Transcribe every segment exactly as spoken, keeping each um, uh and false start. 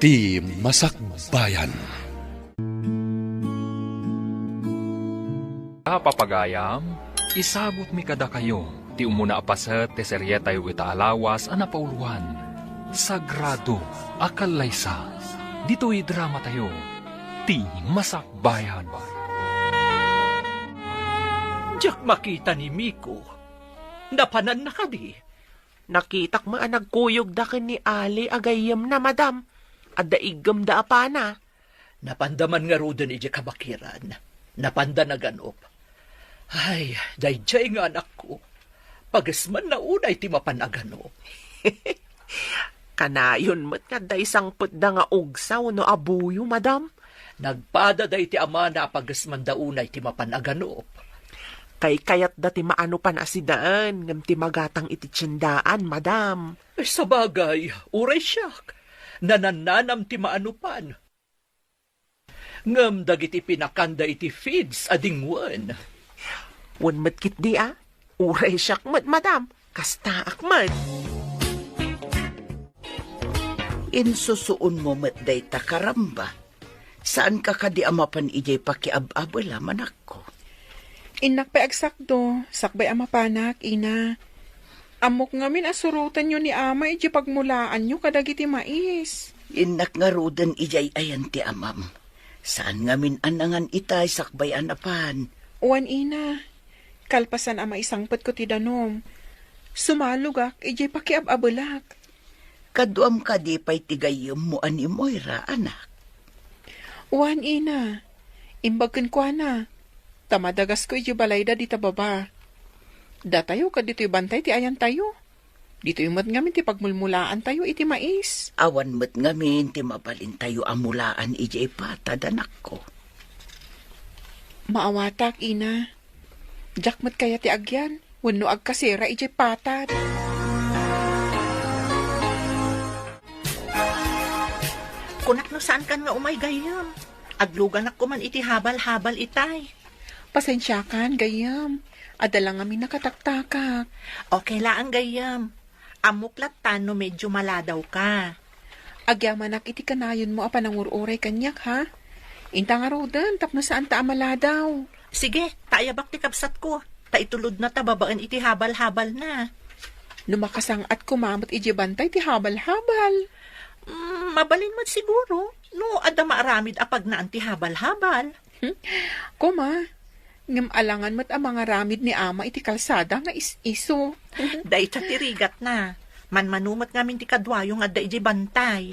Ti Masakbayan. A papagayam, isagutmi kadakayo ti umuna a paset ti serietayo ita a lawas a napauloan, Sagrado a Kallaysa. Ditoy dramatayo, Ti Masakbayan. Diak makita ni Miko. Napananna kadi? Nakitak met a nagkuyogda ken ni Ali a gayyemna, madam. Adda iggemda a pana. Napanda man ngaruden idiay kabakiran. Napanda naganup. Ay, daydiay nga anakko. Pagesmanna unay ti mapan a ganup. Kanayon met nga adda isangpetda nga ugsa wenno abuyo, madam. Nagpada daydi amana a pagesmanda unay ti mapan a ganup. Kaykayatda ti maanopan a sidaen ngem ti magatang iti tiendaan, madam. Sabagay, uray siak. Nanannanam ti maanopan. Ngem dagiti pinakanda iti feeds a dingwen. Wen met ketdi a, uray siak met, madam, kastaak met. Insusuonmo met dayta, karamba. Saanka kadi a mapan idiay pakiab-abela, manakko? Innak pay agsakdo, sakbay a mapanak, ina. Ammok ngamin a surotenyo ni ama idiay pagmulaanyo kadagiti mais. Innak ngaruden idiay ayan ti amam. Saan ngamin a nangan itay sakbay a napan. Wen, ina, kalpasan a maisangpetko ti danum, sumalogak idiay pakiab-abelak. Kaduam kadi pay ti gayyemmo a ni Moira, anak? Wen, ina. Imbag kenkuana, ta madagasko idiay balayda dita baba. Datayo ket ditoy bantay ti ayantayo. Ditoy met ngamin ti pagmulmulaantayo iti mais. Awan met ngamin ti mabalintayo a mulaan idiay patad, anakko. Maawatak, ina. Diak met kayat ti agyan wenno agkasera idiay patad. Kunak no saankan nga umay gayyem. Agluganak koman iti habal-habal itay. Pasensiakan, gayyem. Adda la ngamin nakataktakak. Okay laeng, gayyem. Ammok latta no medyo maladawka. Agyamanak iti kanayonmo a panangur-uray kaniak, ha? Inta ngaruden tapno saanta a maladaw. Sige, ta ayabak ti kabsatko. Ta itulodna ta babaen iti habal-habalna. No makasang-at koma met idiay bantay ti habal-habal. Mm, mabalin met siguro no adda maaramid a pagnaan ti habal-habal. Koma, ngem alangan met a mangaramid ni ama iti kalsada nga is-iso. Dayta ti rigatna. Manmano met ngamin ti kaduayo nga adda idiay bantay.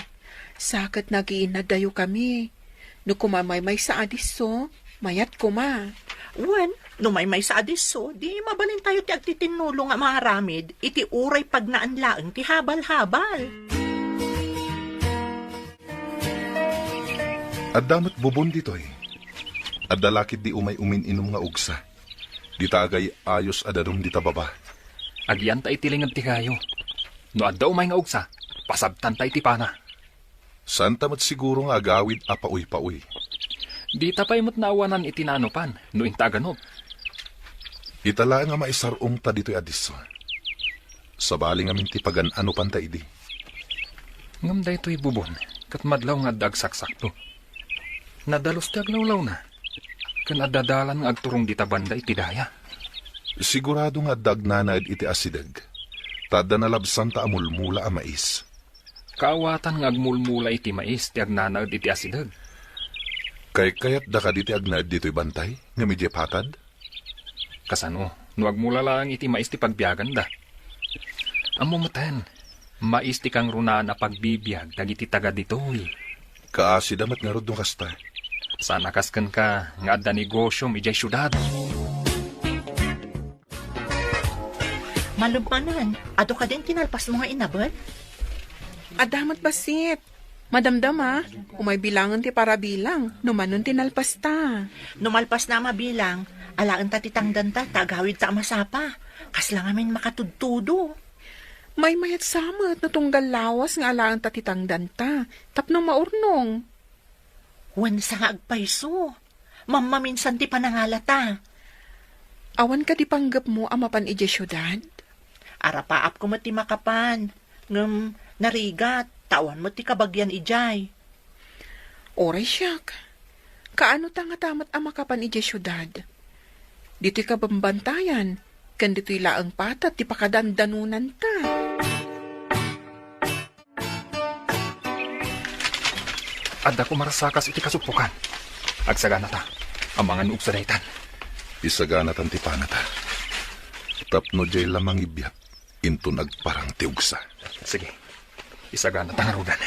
Sa ket nagiinnaddayo kami. No koma maymaysa a disso, mayat koma. Wen, no maymaysa a disso, di mabalintayo ti agtitinnulo nga mangaramid iti uray pagnaan laeng ti habal-habal. Adda met bubon ditoy. Adda la ketdi umay umin-inum nga ugsa. Dita agay-ayos a danum dita baba. Agyanta iti linged ti kayo. No adda umay nga ugsa, pasabtanta iti pana. Saanta met siguro nga agawid a pauypaoy. Dita pay met naawanan iti naanupan no inta aganup. Ita laeng a maisar-ongta ditoy a disso. Sabali ngamin ti pagan-anupanta idi. Ngem daytoy bubon ket madlaw nga adda agsaksakto. Nadalus ti aglawlawna, ken adda dalan nga agturong dita banda iti daya. Sigurado nga adda agnanaed iti asideg, ta adda nalabsanta a mulmula a mais. Kaawatan nga agmulmula iti mais ti agnanaed iti asideg. Kaykayatda kadi ti agnaed ditoy bantay ngem idiay patad? Kasano no agmula laeng iti mais ti pagbiaganda? Ammo meten, mais ti kangrunaan a pagbibiag dagiti taga ditoy. Kaasida met ngarud no kasta. Saan a kas kenka nga adda negosiom idiay siudad. Malem manen, adu kadin ti nalpasmo nga inabet? Adda met bassit. Madamdama, umay bilangen ti parabilang, no manen ti nalpasta. No malpasna a mabilang, alaenta ti tangdanta ta agawidta a masapa. Kasla ngamin makatudtudo. Maymayat sa met no tunggal lawas nga alaenta ti tangdanta, tapno maurnong. Wen sa nga agpayso. Mammaminsan ti panangalata. Awan kadi panggepmo a mapan idiay siudad? Arapaapko met ti makapan, ngem narigat, ta awan met ti kabagian idiay. Uray siak, kaano ta ngata met a makapan idiay siudad? Ditoy kabambantayan, ken ditoy laeng patad ti pakadandanonanta. Adda koma rasakas iti kasuppokan. Agsaganata. Amangan no ugsa daytan. Isaganatan ti panata. Tapno diay la mangibiat, inton agparang ti ugsa. Sige. Isaganata ngaruden.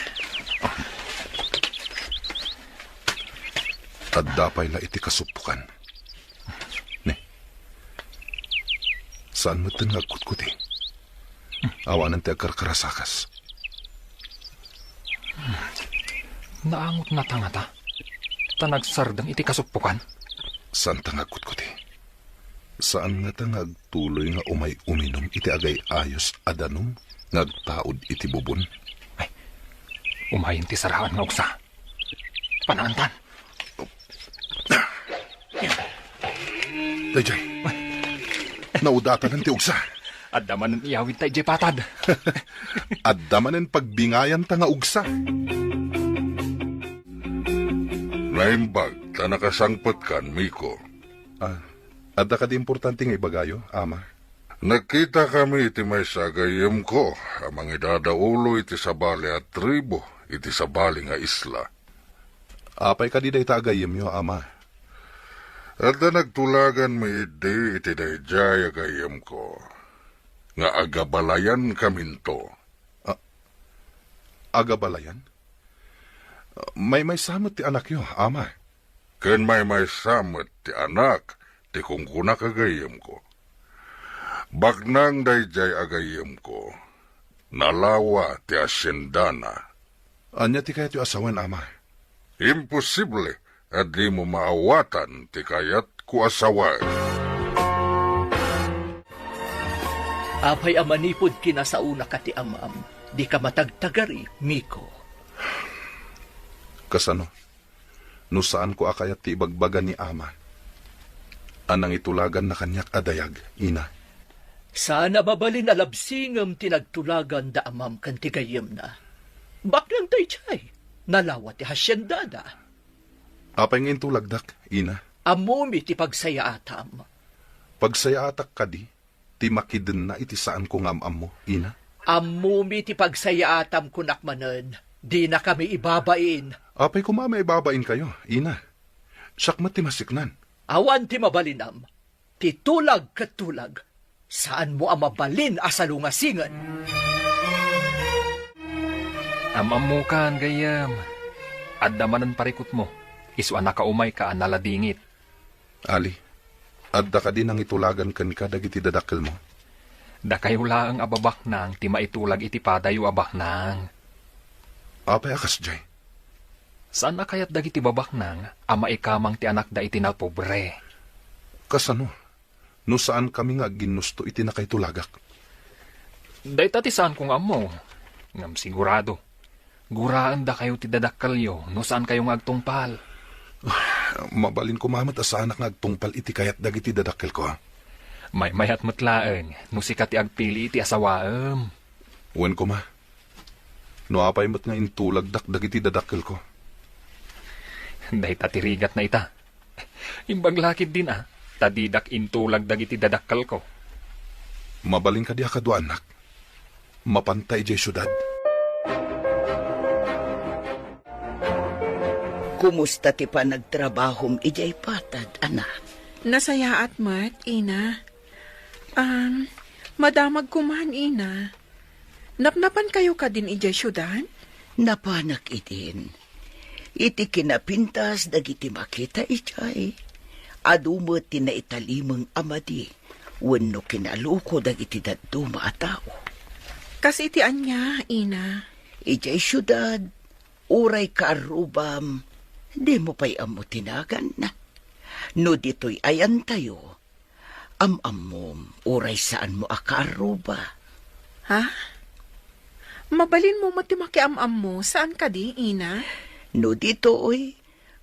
Adda pay la iti kasuppokan. Ne. Saan metten nga agkutkuti? Awanen ti agkarkarasakas. Naangotnata ngata? Ta nagsardeng iti kasuppokan? Saanta nga agkutkuti. Saan ngata nga agtuloy nga umay uminum iti agay-ayos a danum nga agtaud iti bubon? Ay, umayen ti saraan nga ugsa. Panaantan. Daydiay. Naudatanan ti ugsa. Adda manen iyawidta idiay patad. Adda manen pagbingayanta nga ugsa. Naimbag ta nakasangpetkan, Miko. Ah, adda kadi importante nga ibagayo, Ama? Nagkitakami iti maysa a gayyemko a mangidadaulo iti sabali a tribu iti sabali nga isla. Apay kadi dayta a gayyemyo, Ama? Adda nagtulaganmi idi iti daydiay a gayyemko nga agabalayankaminto. A-, agabalayan? Maymaysa met ti anakyo, Ama. Ken maymaysa met ti anak ti kunkunak a gayyemko. Baknang daydiay a gayyemko, nalawa ti haciendana. Ania ti kayatyo a sawen, Ama? Imposible a dimo maawatan ti kayatko a sawen. Apay a manipud kinasaonaka ti amam, dika matagtagari, Miko? Kasano? No saanko a kayat ti ibagbaga ni Ama a nangitulaganna kaniak a dayag, Ina. Saan a mabalin a labsingem ti nagtulagan da amam ken ti gayyemna. Baknang daydiay, nalawa ti haciendada. Apay nga intulagdak, Ina? Ammomi ti pagsayaatam. Pagsayaatak kadi ti makidenna iti saanko nga am-ammo, Ina? Ammomi ti pagsayaatam, kunak manen, dinakami ibabain. Apay koma a maibabainkayo, Ina? Siak met ti masiknan. Awan ti mabalinam. Ti tulag ket tulag. Saanmo a mabalin a salungasingen. Am-ammokan, gayyem. Adda manen parikutmo, isu a nakaumayka a naladingit. Ali, adda kadi nangitulagan kenka dagiti dadakkelmo? Dakayo laeng a babaknang ti maitulag iti padayo a baknang. Apay a kasdiay? Saan a kayat dagiti babaknang a maikamang ti anakda iti napobre. Kasano? No saankami nga agginnusto iti nakaitulagak? Dayta ti saanko nga ammo. Ngem sigurado, guraendakayo ti dadakkelyo no saankayo nga agtungpal. Mabalin koma met a saanak nga agtungpal iti kayat dagiti dadakkelko. Maymayat met laeng no sika ti agpili iti asawaem. Wen koma, no apay met nga intulagdak dagiti dadakkelko. Dayta ti rigatna ita. Imbag la ketdin a, ta didak intulag dagiti dadakkelko. Mabalin kadi a kaduaannak? Mapanta idiay siudad. Kumusta ti panagtrabahom idiay patad, anak? Nasayaat met, Ina. Um, madamag koman, Ina. Napnapankayo kadin idiay siudad? Napanak idin. Iti kinapintas dagiti makita idiay, adu met ti naitalimeng a madi wenno kinaluko dagiti dadduma a tao. Kas iti ania, Ina? Idiay siudad, uray kaarrubam, dimo pay ammo ti naganna. No ditoy ayantayo, am-ammom, uray saanmo a kaarruba. Ha? Mabalinmo met ti makiam-ammo, saan kadi, Ina? No ditoy,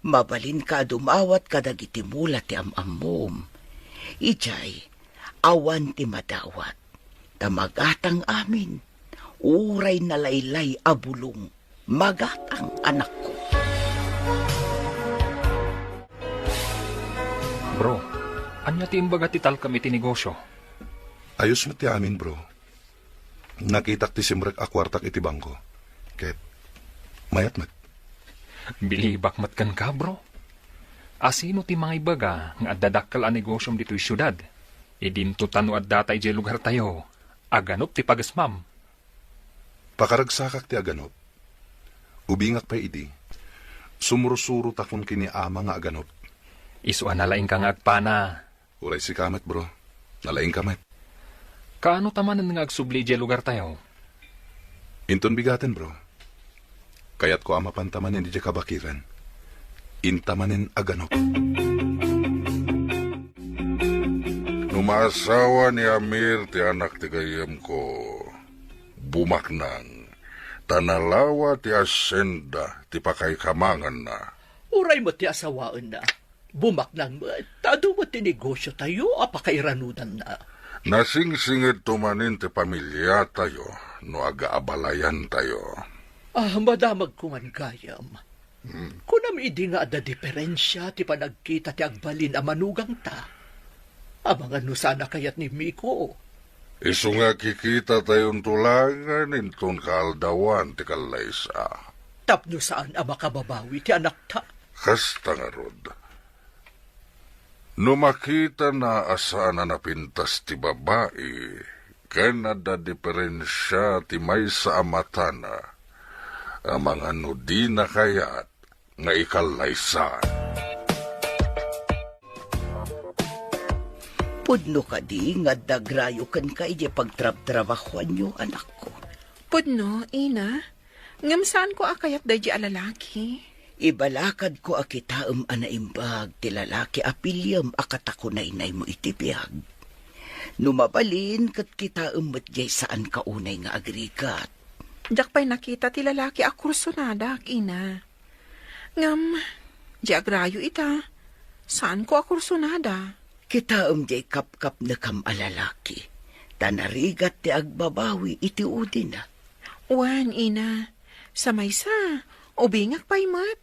mabalinka a dumawat kadagiti mula ti am-ammom. Idiay, awan ti madawat, ta magatang amin, uray nalaylay a bulong. Magatang, anakko. Bro, ania ti imbaga ti talkem iti negosyo? Ayos met ti amin, bro. Nakitak ti simrek a kuartak iti bangko. Ket mayat met. Bilibak met kenka, bro. Asino ti mangaibaga nga adda dakkel a negosyom ditoy siudad? Idinto ta no adda ta idiay lugartayo, aganop ti pagesmam. Pakaragsakak ti aganop. Ubingak pay idi, sumursurotakon ken ni ama nga aganop. Isu a nalaingka nga agpana. Uray sika met, bro. Nalaingka met. Kaano ta manen nga agsubli idiay lugartayo? Inton bigaten, bro. Kayatko a mapanta manen idiay kabakiran. Inta manen aganop. No maasawa ni Amir ti anak ti gayyemko, bumaknang, ta nalawa ti asienda ti pakaikamanganna. Uray met ti asawaenna. Bumaknang met, ta adu met ti negosyotayo a pakairanudanna. Nasingsingedto manen ti pamiliatayo no agaabalayantayo. Ah, madamagko man gayam. Hmm. Kunam idi nga adda diferensia ti panagkita ti agbalin a manugangta? Amangan no saan a kayat ni Miko. Isu nga kikitatayon tulangen inton kaaldawan ti kallaysa. Tapno saan a makababawi ti anakta. Kasta ngarud. No makitana a saan a napintas ti babai, ken adda diferensia ti maysa a matana, amangan no dina kayat nga ikallaysa. Pudno kadi nga adda agrayo kenka idiay pagtrabtrabahoanyo, anakko? Pudno, ina. Ngem saanko a kayat daydi a lalaki. Ibalakadko a kitaem a naimbag ti lalaki a piliem a katakunaynaymo iti biag. No mabalin, ket kitaem met diay saanka unay nga agrigat. Diak pay nakita ti lalaki a kursonadak, ina. Ngem, di agrayo ita, saanko a kursunada. Kitaem diay kapkapnekam a lalaki, ta narigat ti agbabawi iti udina. Wen, ina, sa maysa, ubingak pay met.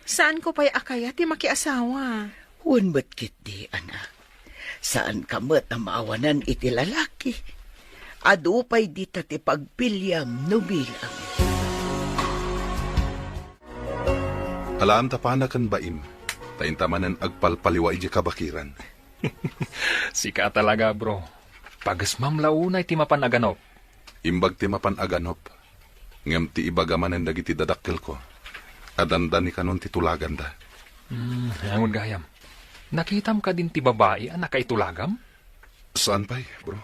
Saanko pay a kayat ti makiasawa. Wen met ketdi, anak. Saanka met a maawanan iti lalaki. Adu pay dita ti pagpiliam no bilang. Alaem ta pana ken baim, ta inta manen agpalpaliwa idiay kabakiran. Sika talaga, bro. Pagesmam la unay ti mapan aganop. Imbag ti mapan aganop, ngem ti ibaga manen dagiti dadakkelko a dandani kanon ti tulaganda. Hmm, awan gayam. Nakitam kadin ti babai a nakaitulagam? Saan pay, bro.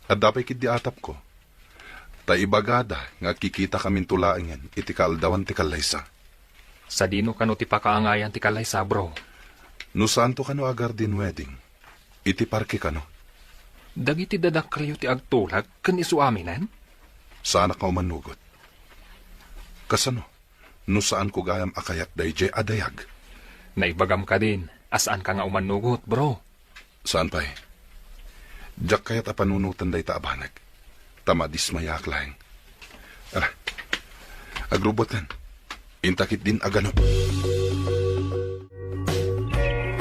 Adda pay ketdi atapko. Ta ibagada nga agkikitakaminto laengen iti kaaldawan ti kallaysa. Sadino kano ti pakaangayan ti kallaysa, bro? No saanto kano a garden wedding, iti parke kano. Dagiti dadakkelyo ti agtulag ken isu aminen? Saanak nga umanugot. Kasano? No saanko gayam a kayat daydiay a dayag. Naibagam kadin a saanka nga umanugot, bro. Saan pay? Diak kayat a panunoten dayta a banag, ta madismayaak laeng. Ala, agrubbutan. Inta ketdin aganop.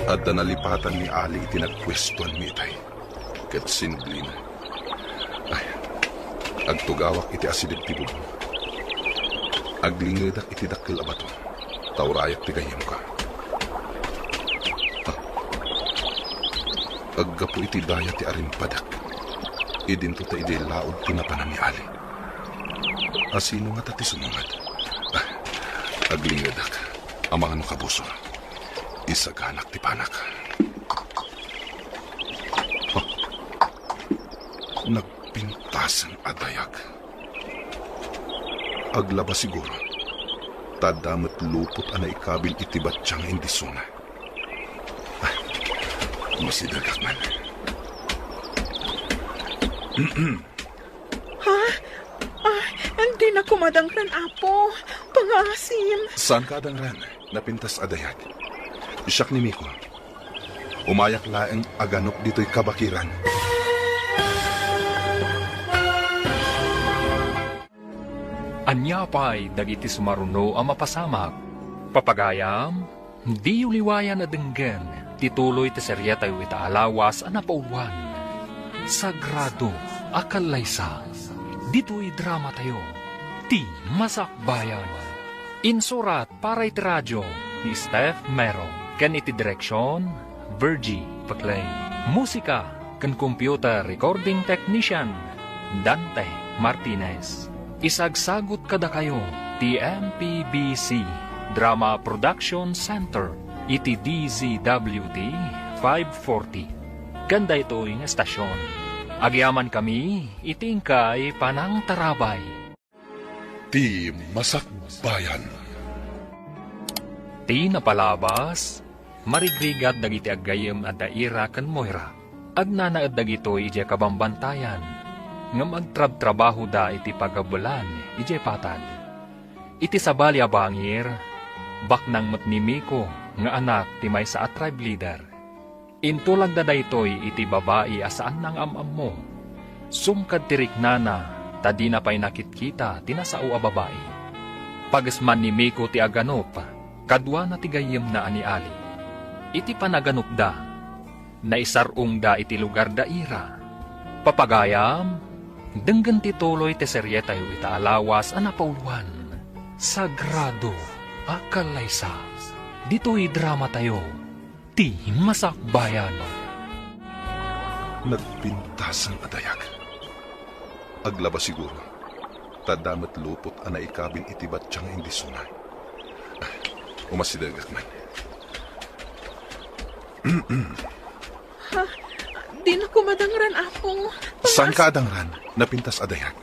Adda nalipatan ni Ali iti nagpuestoanmi itay, ket sinublina. Ay, agtugawak iti asideg ti bubong. Aglingedak iti dakkel a bato, ta urayak ti gayyemko. Ah. Aggapu iti daya ti arimpadek, idinto ta idiay laud ti napanan ni Ali. Asino ngata ti sumungad? Ah, aglingedak. Amangan no kabusor. Isaganak ti panak. Ah. Nagpintasen a dayag. Aglaba siguro. Ta adda met lupot a naikabil iti batya nga indisona. Ah, masidegak man. Ha? Ah, dinak koma adangren, Apo. Pangaasim. Saanka adangren? Napintas a dayag. Siak ni Miko. Umayak laeng aganop ditoy kabakiran. Ania pay dagiti sumaruno a mapasamak? Papagayam, diyo liwayan a denggen Ti tuloy ti serietayo ita a lawas a napauluan, Sagrado a Kallaysa. Ditoy dramatayo, Ti Masakbayan. Insurat para iti radio ni Steph Mero ken iti direksion, Virgie Paclay. Musika ken computer recording technician, Dante Martinez. Isagsagut kadakayo ti M P B C Drama Production Center iti D Z W T five forty. Ken daytoy nga estasion, agyamankami iti inkay panangtarabay. Ti Masakbayan. Ti napalabas, marigrigat dagiti aggayyem a da Ira ken Moira. Agnanaed dagitoy idiay kabambantayan, ngem agtrabtrabahoda iti pagabelan idiay patad. Iti sabali a bangir, baknang met ni Miko nga anak ti maysa a tribe leader. Intulagda daytoy iti babai a saanna nga am-ammo. Sumkad ti riknana ta dina pay nakitkita ti nasao a babai. Pagesman ni Miko ti aganup, kaduana ti gayyemna a ni Ali. Iti panaganupda, naisar-ongda iti lugar da Ira. Papagayam, denggen ti tuloy ti serietayo ita a lawas a napauluan, Sagrado a Kallaysa. Ditoy dramatayo, Ti Masakbayan. Nagpintasan a dayag. Aglaba siguro, ta adda met lupot a naikabil iti batya nga indisuna. Umasidegak man. Ha? Dinako madangran, Apo. Saanka a dangran? Napintas a dayag.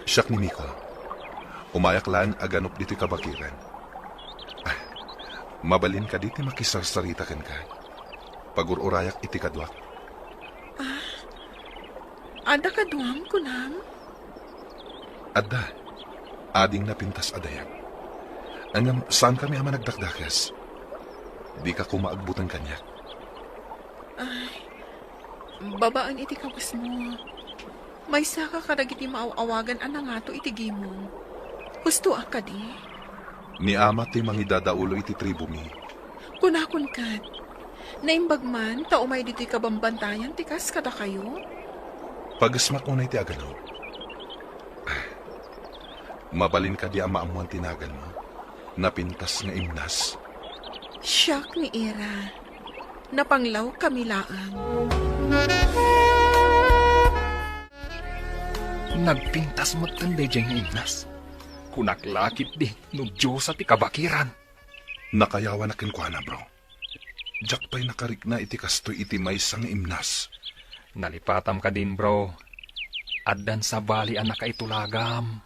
Siak ni Miko. Umayak laeng aganup ditoy kabakiran. Ah, mabalin kadi ti makisarsarita kenka? Pagur-urayak iti kaduak. Adda kaduam, kunam? Adda. Ading napintas a dayag. Ngem saankami a managdakdakes. Dika koma agbuteng kaniak. Ay, babaen iti kawesmo. Maysaka kadagiti maaw-awagan a nangato iti gimong. Hustoak kadi? Ni ama ti mangidadaulo iti tribomi. Kunakon ket, naimbag man ta umay ditoy kabambantayan ti kas kadakayo? Pagesmak unay ti aganup. Mabalin kadi a maammoan ti naganmo? Napintas nga imnas. Siak ni Ira. Napanglawkami laeng. Nagpintas metten daydiay nga imnas. Kunak la ketdi no Diosa ti kabakiran. Nakayawanak kenkuana, bro. Diak pay nakarikna iti kastoy iti maysa nga imnas. Nalipatam kadin, bro. Addan sabali a nakaitulagam.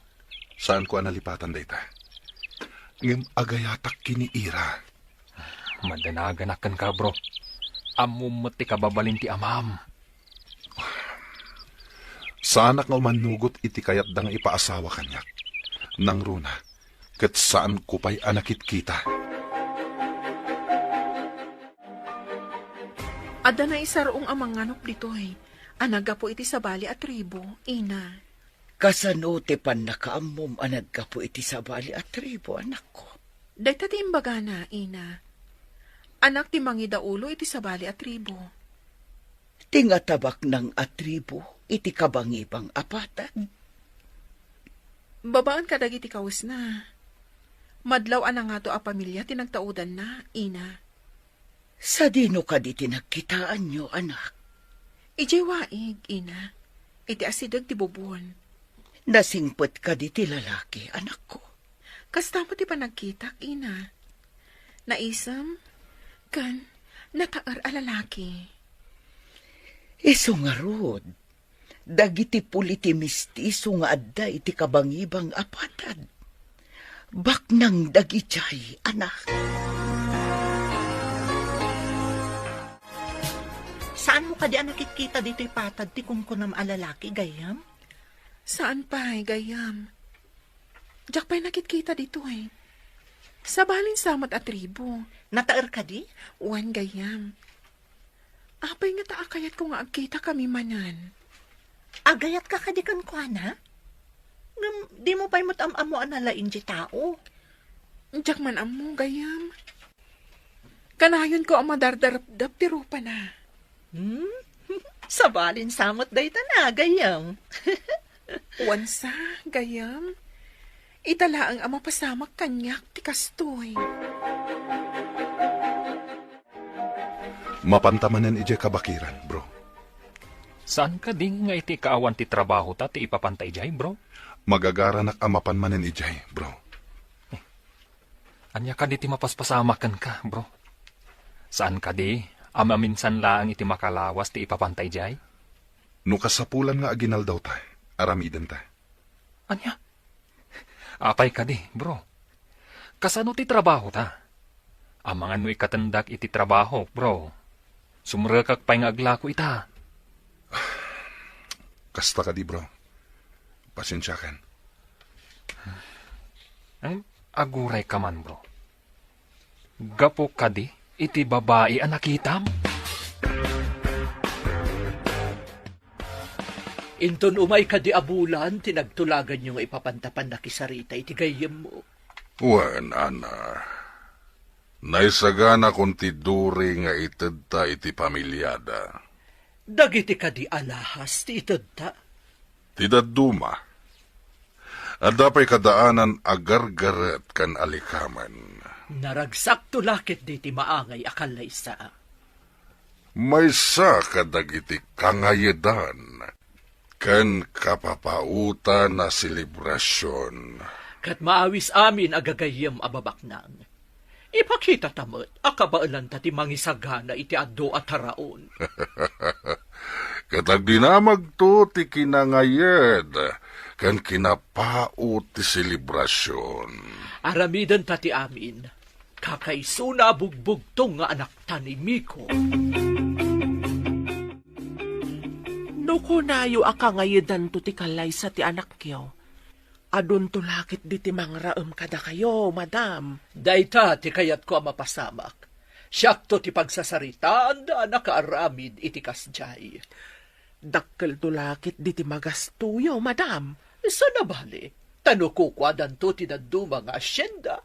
Saanko a nalipatan dayta. Ngem agayatak ken ni Ira. Madanaganak kenka, bro. Ammom met ti kababalin ti amam. Saanak nga umannugot iti kayatda nga ipaasawa kaniak. Nangruna, ket saanko pay a nakitkita. Adda naisar-ong a manganup ditoy a naggapu iti sabali a tribu, Ina. Kasano ti pannakaammom a naggapu iti sabali a tribu, anakko? Dayta ti imbagana, Ina. Anak ti mangidaulo iti sabali a tribu. Ti nga tabaknang a tribu iti kabangibang a patad. Babaen kadagiti kawesna. Madlaw a nangato a pamilia ti nagtaudanna, Ina. Sadino kadi ti nagkitaanyo, anak? Idiay waig, Ina. Iti asideg ti bubon. Nasingpet kadi ti lalaki, anakko? Kasta met ti panagkitak, Ina. Naisem, ken nataer a lalaki. Isu ngarud, dagiti puli ti mistiso nga adda iti kabangibang a patad. Baknang dagidiay, anak. Saanmo kadi a nakitkita ditoy patad ti kunkunam a lalaki, gayyem? Saan pay, gayyem. Diak pay nakitkita ditoy. Sabalin sa met a tribu. Nataer kadi? Wen, gayyem. Apay ngata a kayatko nga agkitakami manen? Agayatka kadi kenkuana? Ngem dimo pay met am-ammo a nalaing ti tao. Diak man ammo, gayyem. Kanayonko a madardarepdep ti rupana. Hmm? Sabalin sa met dayta na, gayyem. Wen sa, gayyem. Ita laeng a mapasamak kaniak ti kastoy. Mapanta manen idiay kabakiran, bro. Saan kadi nga iti kaawan ti trabahota ti ipapanta idiay, bro? Magagaranak a mapan manen idiay, bro. Ania kadi ti mapaspasamak kenka, bro? Saan kadi a maminsan laeng iti makalawas ti ipapanta idiay? No kasapulan nga aginaldawta, aramidenta. Ania? Apay kadi, bro? Kasano ti trabahota? Amangan no ikatendak iti trabahok, bro. Sumrekak pay nga aglako ita. Kasta kadi, bro. Pasensiakan. Em, agurayka man, bro. Gapu kadi iti babai a nakitam? Inton umay kadi a bulan ti nagtulaganyo nga ipapanta pannakisarita iti gayyemmo? Wen, Ana. Naisaganakon ti duri nga itedta iti familiada. Dagiti kadi alahas ti itedta? Ti dadduma. Adda pay kadaanan a gargaret ken alikamen. Naragsakto la ketdi ti maangay a kallaysa. Maysa kadagiti kangayedan ken kapapaotan a selebrasion. Ket maawis amin a gagayyem a babaknang. Ipakitata met a kabaelanta ti mangisagana iti adu a taraon. Ket agdinamagto ti kinangayed ken kinapaot ti selebrasion. Aramidenta ti amin. Kakaisuna a bugbugtong nga anakta ni Miko. No kunayo a kangayedanto ti kallaysa ti anakyo, adunto la ketdi ti mangraem kadakayo, madam. Dayta ti kayatko a mapasamak. Siakto ti pagsasaritaanda a nakaaramid iti kasdiay. Dakkelto la ketdi ti magastoyo, madam. Saan a bale, ta no kukuadanto ti dadduma nga asienda,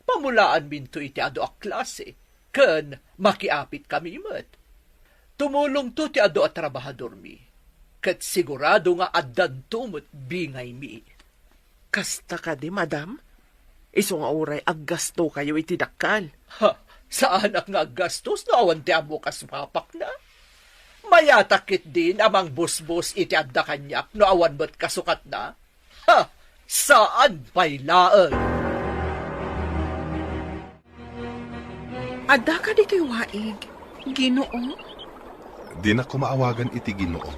pamulaanminto iti adu a klase, ken makiapitkami met. Tumulongto ti adu a trabahadormi, ket sigurado nga addanto met bingaymi. Kasta kadi, madam? Isu nga uray aggastokayo iti dakkel. Ha, saanak nga aggastos no awan ti ammok a sumapakna. Mayatak ketdin a mangbusbus iti adda kaniak no awan met kasukatna. Ha, saan pay laeng. Adda kadi toy waig, Ginoo? Dinak koma awagan iti Ginoo,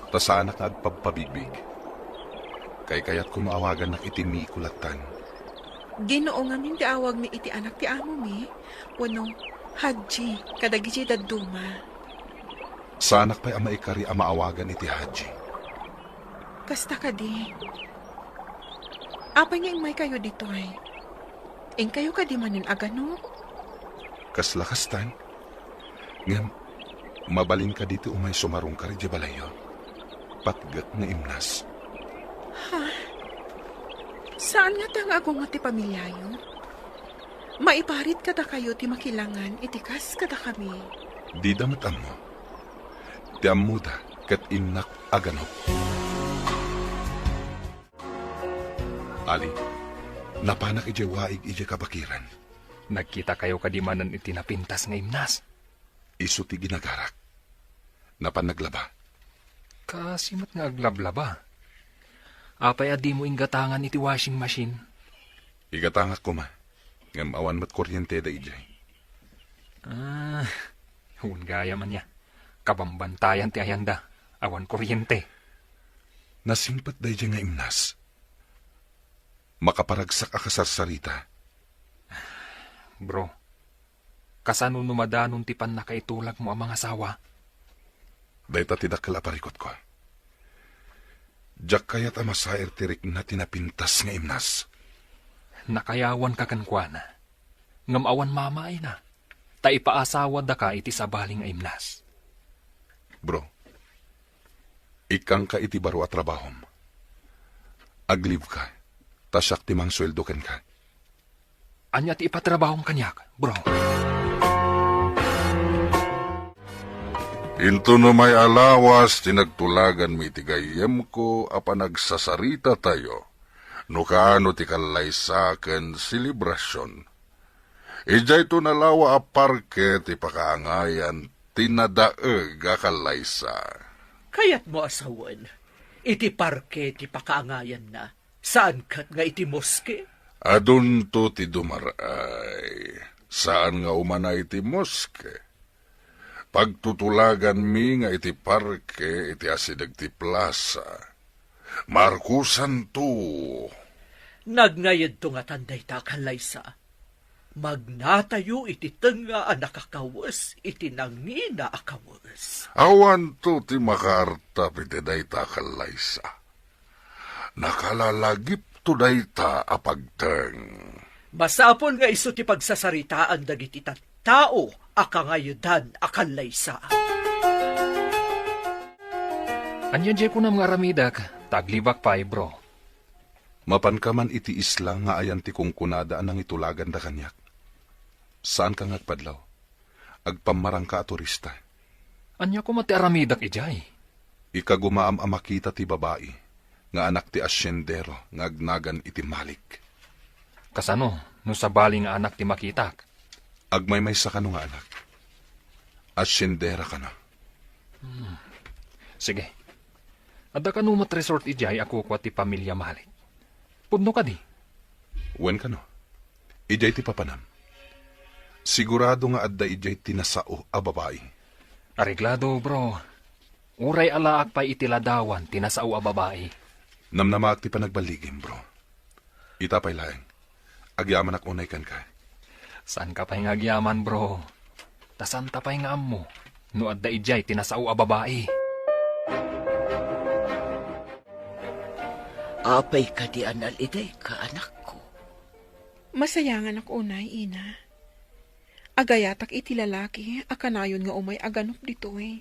ta saanak nga agpabpabigbig. Kaykayatko no awagannak iti Miko lattan. Ginoo ngamin ti awagmi iti anak ti amomi, wenno Hadji kadagiti dadduma. Saanak pay a maikari a maawagan iti Hadji. Kasta kadi. Apay nga immaykayo ditoy? Inkayo kadi manen a ganop? Kasla kastan. Ngem, mabalin kadi ti umay sumarungkar idiay balayyo? Patgek nga imnas. Ha? Saan ngata nga agungot ti pamiliayo? Maiparit kadakayo ti makilangan iti kas kadakami. Dida met ammo. Ti ammoda ket innak a ganop. Ali, napanak idiay waig idiay kabakiran. Nagkitakayo kadi manen iti napintas nga imnas? Isu ti ginagarak. Napan naglaba. Kaasi met nga aglablaba. Apay a dimo inggatangan iti washing machine? Igatangak koma. Ngem awan met kuryente da idiay. Ah, wen gayam ania. Kabambantayan ti ayanda. Awan kuryente. Nasingpet daydiay nga imnas. Makaparagsak a kasarsarita. Bro, kasano no madanon ti pannakaitulagmo a mangasawa? Dayta ti dakkel a parikutko. Diak kayat a masair ti rikna ti napintas nga imnas. Nakayawanka kenkuana, ngem awan mamaayna, ta ipaasawadaka iti sabali nga imnas. Bro, ikkanka iti baro a trabahom. Aglibka, ta siak ti mangsueldo kenka. Ania ti ipatrabahom kaniak, bro? Intono may a lawas ti nagtulaganmi iti gayyemko a panagsasarita tayo, no kaano ti kallaysa ken selebrasion. Idiayto nalawa a parke ti pakaangayan ti nadaeg a kallaysa. Kayatmo a sawen, iti parke ti pakaangayanna, saan ket nga iti moske? Adunto ti dumar-ay. Saan nga umana iti moske. Pagtutulaganmi nga iti parke iti asideg ti plasa. Markusanto. Nagngaydto ngatan dayta a kallaysa. Magnatayo iti tengnga a nakakawes iti nangina a kawes. Awanto ti makaartap iti dayta a kallaysa. Nakalalagipto dayta a pagteng. Masapul nga isu ti pagsasaritaan dagiti tattao a kangaydan a kallaysa. Ania diay kunam nga aramidek, ta aglibak pay, bro? Mapanka man iti isla nga ayan ti kunkunada a nangitulaganda kaniak? Saanka nga agpadlaw. Agpammarangka a turista. Ania koma ti aramidek idiay? Ikagumaam a makita ti babai nga anak ti asyendero nga agnagan iti Malik. Kasano no sabali nga anak ti makitak? Agmaymaysa kano nga anak. Asyendera kano. Hmm. Sige. Adda kano met resort idiay a kukua ti pamilia Malik? Pudno kadi? Wen kano. Idiay ti papanam. Sigurado nga adda idiay ti nasao a babai. Areglado, bro. Uray alaak pay iti ladawan ti nasao a babai. Namnamaak ti panagballigim, bro. Ita pay laeng. Agyamanak unay kenka. Saanka pay nga agyaman, bro? Ta saanta pay nga ammo no adda idiay ti nasao a babai. Apay kadi a nalidayka, anakko? Masayanganak unay, ina. Agayatak iti lalaki a kanayon nga umay a ganup ditoy.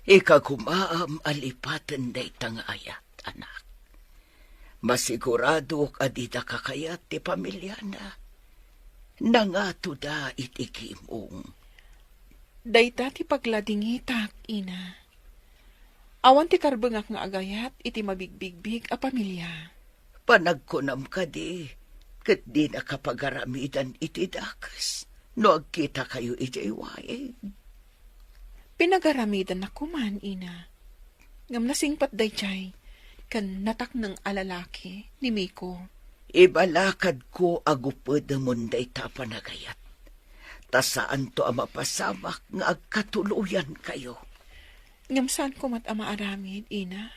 Ikagumaam a lipaten dayta nga ayat, anak. Masiguradok a dida kakayat ti pamiliana. Nangatoda iti gimong. Dayta ti pagladingitak, ina. Awan ti karbengak nga agayat iti mabigbigbig a pamilia. Panagkunam kadi, ket dinaka pagaramidan iti dakes no agkitakayo idiay waig? Pinagaramidannak koman, ina. Ngem nasingpet daydiay ken natakneng a lalaki ni Miko. Ibalakadko a gupedemon dayta a panagayat, ta saanto a mapasamak nga agkatuloyankayo. Ngem saanko met a maaramid, ina.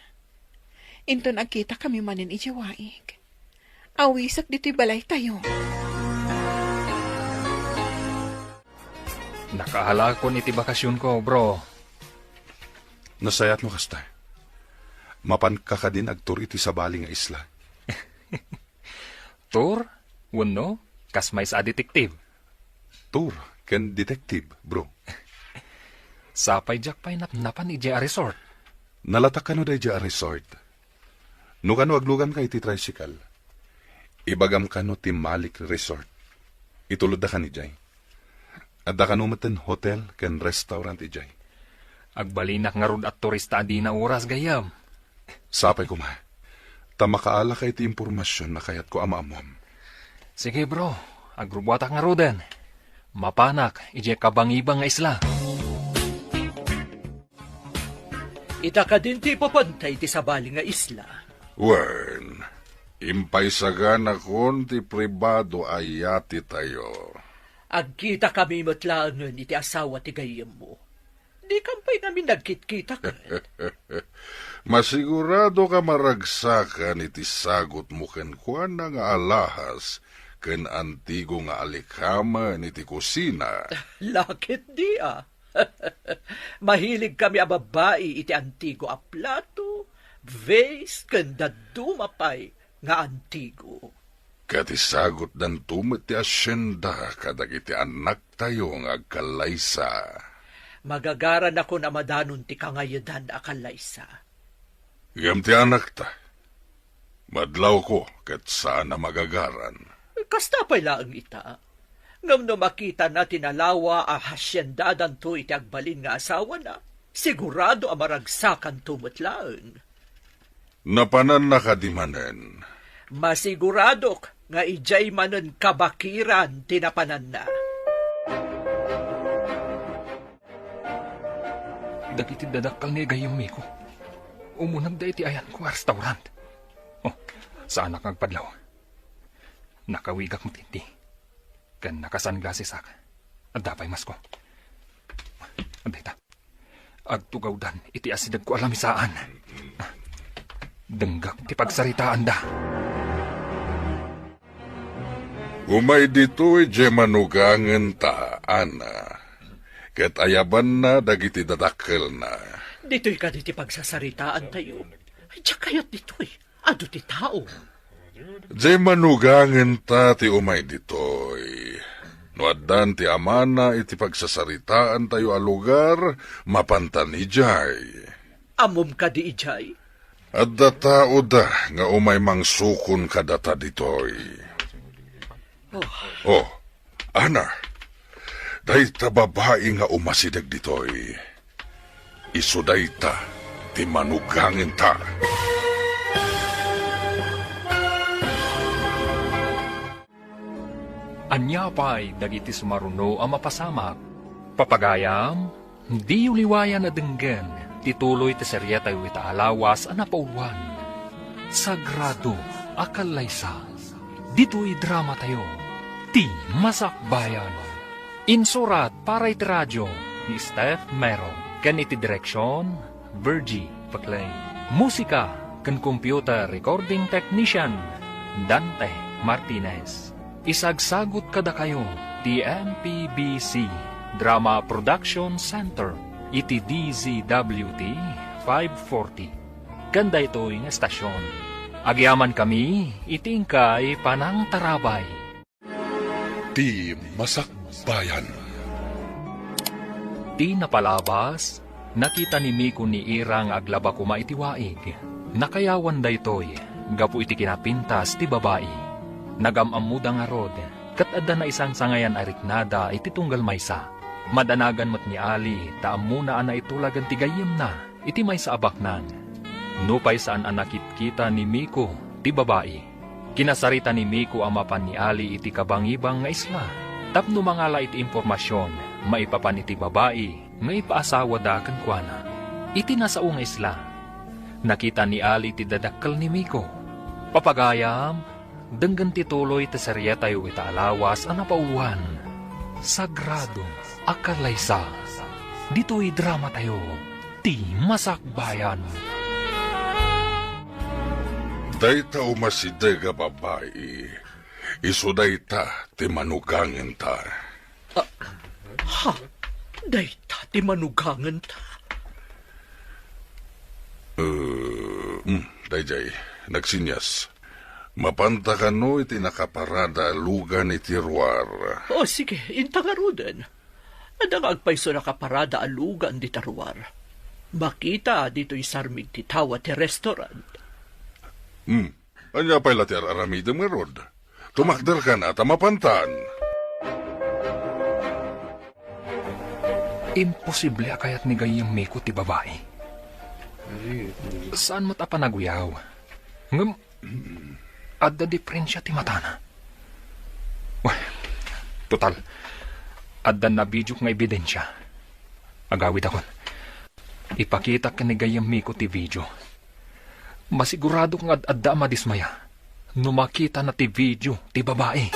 Inton agkitakami manen idiay waig, awisek ditoy balaytayo. Nakaalakon iti bakasionko, bro. Nasayaat no kasta. Mapanka kadin agtour iti sabali nga isla? Tour? Wenno, kas maysa a detective? Tour ken detective, bro. Sapay diak pay napnapan idiay a resort. Nalatak kano daydiay a resort? No kano agluganka iti tricycle, ibagam kano ti Malik Resort. Itulodda kan idiay. Adda kano metten hotel ken restaurant idiay. Agbalinak ngarud a turista a dina oras, gayyem. Sapay koma. Ta makaalaka iti impormasion a kayatko a maammuam. Sige, bro. Agrubuatak ngaruden. Mapanak idiay kabangibang nga isla. Ita kadin ti ipapanta iti sabali nga isla. Wen, impaysaganakon ti pribado a yatitayo. Agkitakami met laengen iti asawa ti gayyemmo. Dikam pay ngamin nagkitkita ket. Masigurado ka maragsakan iti sagutmo kenkuana nga alahas ken antigo nga alikamen iti kusina. Laketdi a. Mahilig kami a babbai iti antigo a plato, vase, ken dadduma pay nga antigo. Ket isagutdanto met ti asienda kadagiti annaktayo nga agkallaysa. Magagaranakon a madanon ti kangayedan a kallaysa. Ngem ti anakta, madlawko ket saan a magagaran. Kasta pay laeng ita. Ngem no makitana ti nalawa a hasiendadanto iti agbalin nga asawana, Sigurado a maragsakanto met laeng. Napananna kadi manen? Masiguradok nga idiay manen kabakiran ti napananna. Dagiti dadakkel ni gayyemmiko, umunegda iti ayanko a restaurant. Oh, saanak nga agpadlaw. Nakawigak met iti. Ken nakasunglassesak. Adda pay masko. Adda ita. Agtugawdan iti asidegko a lamisaan. Denggak ti pagsaritaanda. Umay ditoy diay manugangenta, Ana. Ket ayabanna dagiti dadakkelna. Ditoy kadi ti pagsasaritaantayo? Diak kayat ditoy. Adu ti tao. Diay manugangenta ti umay ditoy. No addan ti amana iti pagsasaritaantayo a lugar, mapantan idiay. Ammom kadi idiay? Adda taoda nga umay mangsukon kadata ditoy. Oh. Oh, Ana, dayta babai nga umasideg ditoy. Isu dayta ti manugangenta. Ania pay dagiti sumaruno a mapasamak? Papagayam, diyo liwayan a denggen ti tuloy ti serietayo ita a lawas a napauluan, Sagrado a Kallaysa. Ditoy dramatayo, Ti Masakbayan. Insurat para iti radio ni Steph Mero ken iti direksion, Virgie Paclay. Musika ken computer recording technician, Dante Martinez. Isagsagut kadakayo ti M P B C Drama Production Center iti D Z W T five forty. Ken daytoy nga estasion, agyamankami iti inkay panangtarabay. Ti Masakbayan. Ti napalabas, nakita ni Miko ni Ira nga aglaba koma iti waig. Nakayawan daytoy gapu iti kinapintas ti babai. Nagam-ammoda ngarud, ket adda naisangsangayan a riknada iti tunggal maysa. Madanagan met ni Ali ta ammona a naitulagan ti gayyemna iti maysa a baknang. Nupay saan a nakitkita ni Miko ti babai, kinasarita ni Miko a mapan ni Ali iti kabangibang nga isla tapno mangala iti impormasion maipapan iti babai nga ipaasawada kenkuana. Iti nasao nga isla, nakita ni Ali ti dadakkel ni Miko. Papagayam, denggen ti tuloy ti serietayo ita a lawas a napauluan, Sagrado a Kalaysa. Ditoy dramatayo, Ti Masakbayan. Dayta umasideg a babai, isu dayta ti manugangenta. Ah, ha? Dayta ti manugangenta? Eh, mm, daydiay, nagsenias. Mapanta kano iti nakaparada a lugan iti ruar? O, sige, inta ngaruden. Adda nga agpayso nakaparada a lugan dita ruar. Makita ditoy sarmig ti tawa ti restaurant. Hmm. Ania pay la ti ar-aramidem ngarud? Tumakder kan a ta mapantan. Imposible a kayat ni gayyem Miko ti babai. Saan met a panaguyaw. Ngem, adda diferensia ti matana. Wen, total, adda nabidiok nga ebidensia. Agawidakon. Ipakitak ken ni gayyem Miko ti video. Masiguradok nga ad-adda a madismaya no makitana ti video ti babai.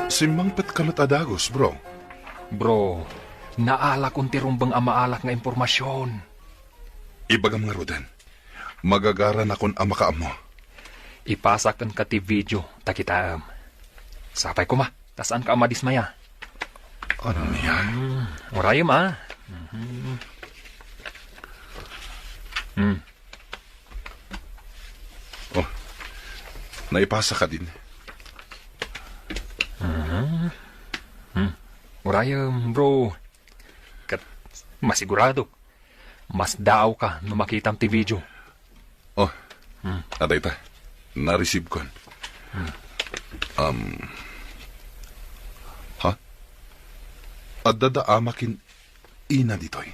Simmangpetka met a dagus, bro. Bro, naalakon ti rumbeng a maalak nga impormasion. Ibagam ngaruden, magagaranakon a makaammo. Ipasak kenka ti video ta kitaem. Sapay koma, ta saanka a madismaya. Ania? Hmm, urayem, a. Mhm. Hmm. Oh, naipasa kadin. Mhm. Hmm. Urayem, bro. Ket masiguradok, masdaawka no makitam ti video. Oh, hmm. Adda ita. Na-receive kon. Hmm. Um, ha? Adda da ama ken Ina ditoy.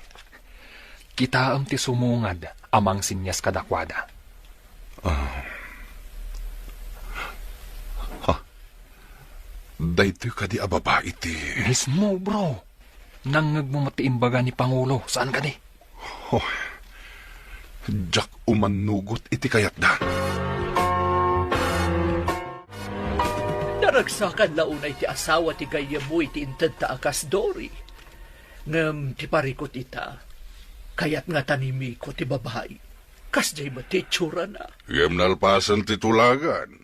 Kitaem ti sumungad a mangsenyas kadakuada. Ah. Ha? Daytoy kadi a babai ti Mismo, bro. Nangngegmo met ti imbaga ni Pangulo, saan kadi? Oh, diak umannugot iti kayatda. Naragsakan la unay ti asawa ti gayyemmo iti intedta a kas Dory. Ngem ti parikut ita, kayat ngata ni Miko ti babai. Kasdiay met ti itsurana. Ngem nalpasen ti tulagan,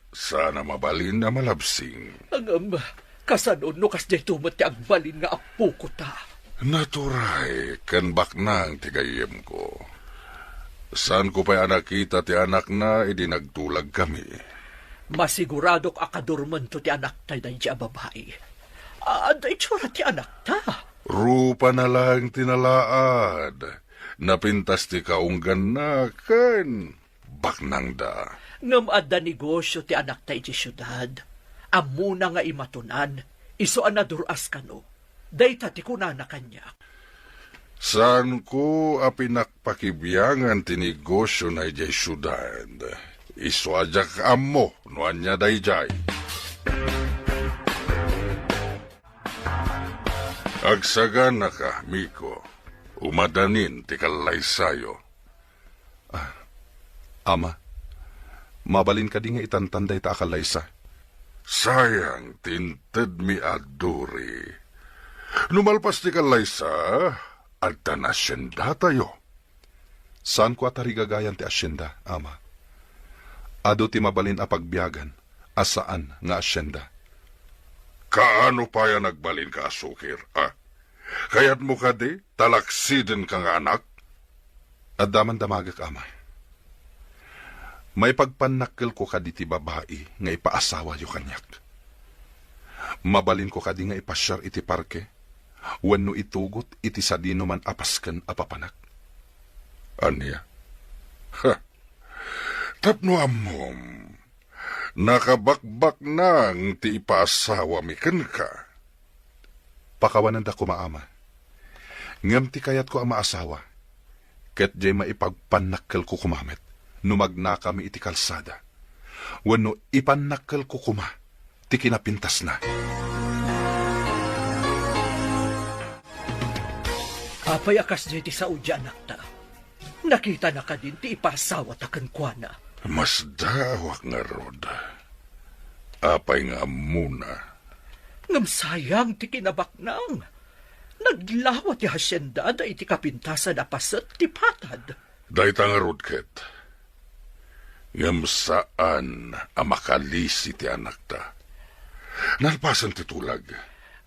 saan a mabalin a malabsing. Ngem, kasano no kasdiayto met ti agbalin nga appoko ta? Naturay ken baknang ti gayyemko. Saanko pay a nakita ti anakna idi nagtulagkami. Masiguradok a kadurmento ti anakta daydi a babai. Adda itsura ti anakta. Rupana laeng ti nalaad. Napintas ti kaungganna ken baknangda. Ngem adda negosio ti anakta iti siudad. Ammona nga imatonan, isu a nadur-as kano. Dayta ti kunana kaniak. Saanko a pinakpakibiangan ti negosiona idiay siudad. Isu a diak ammo no ania daydiay. Agsaganaka, Miko. Umadanin ti kallaysayo. Ah, Ama, mabalin kadi nga itantan dayta a kallaysa? Sayang ti intedmi a Dory. No malpas ti kallaysa, adda naasiendatayo. Saanko a tarigagayan ti asienda, Ama. Adu ti mabalin a pagbiagan a saan nga asienda. Kaano pay a nagbalinka a sukir, a? Kayatmo kadi, talaksidenka nga anak? Adda man damagek, Ama. Maipagpannakkelko kadi ti babai nga ipaasawayo kaniak. Mabalinko kadi nga ipasiar iti parke wenno itugot iti sadinoman a pasken a papanak? Ania? Ha! Tapno ammom, nakabakbaknang ti ipaasawami kenka. Pakawananda koma, Ama. Ngem ti kayatko a maasawa, ket diay maipagpannakkelko koma met no magnakami iti kalsada, wenno ipannakkelko koma ti kinapintasna. Apay a kasdiay ti sao diay anakta? Nakitana kadin ti ipasawata kenkuana? Masdaawak ngarud. Apay nga ammona? Ngem sayang ti kinabaknang. Naglawa ti hasiendada iti kapintasan a paset ti patad. Dayta ngarud ket. Ngem saan a makalisi ti anakta. Nalpasen ti tulag.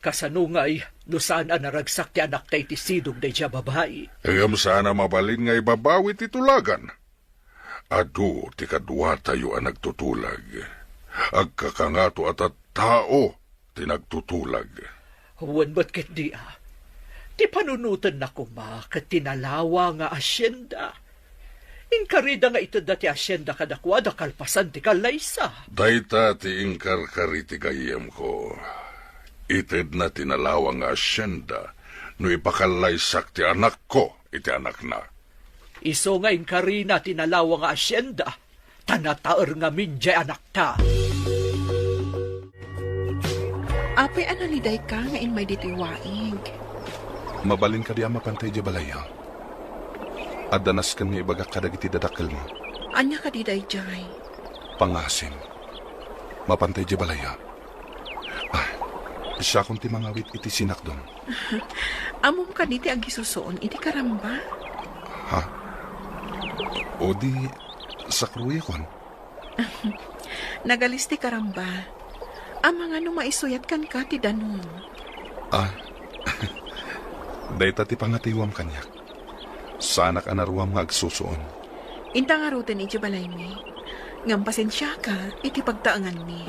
Kasano ngay no saan a naragsak ti anakta iti sidong daydiay a babai? Ngem saan a mabalin nga ibabawi ti tulagan. Adu ti kaduatayo a nagtutulag. Agkakangato a tattao ti nagtutulag. Wen met ketdi a, ti panunotenna koma ket ti nalawa nga asienda. Inkarida nga itedda ti asienda kadakuada kalpasan ti kallaysa. Dayta ti inkarkari ti gayyemko. Itedna ti nalawa nga asienda no ipakallaysak ti anakko iti anakna. Isu nga inkarina ti nalawa nga asienda, ta nataer ngamin diay anakta. Apay a nalidayka nga immay ditoy waig? Mabalin kadi a mapantay idiay balayyo? Adda nasken nga ibagak kadagiti dadakkelmo. Ania kadi daydiay? Pangasim. Mapantay idiay balayyo? Ah, siakon ti mangawit iti sinakdom. Ammom kadi ti agisusuon iti karamba? Ha? O di, sakruyakon? Nagalis ti karamba. Amangan no maisuyat kenka ti danum. Ah, dayta ti pangatiwam kaniak. Saanak a naruam nga agsusuon. Inta ngaruden iti balaymi. Ngem pasensiaka iti pagtaenganmi.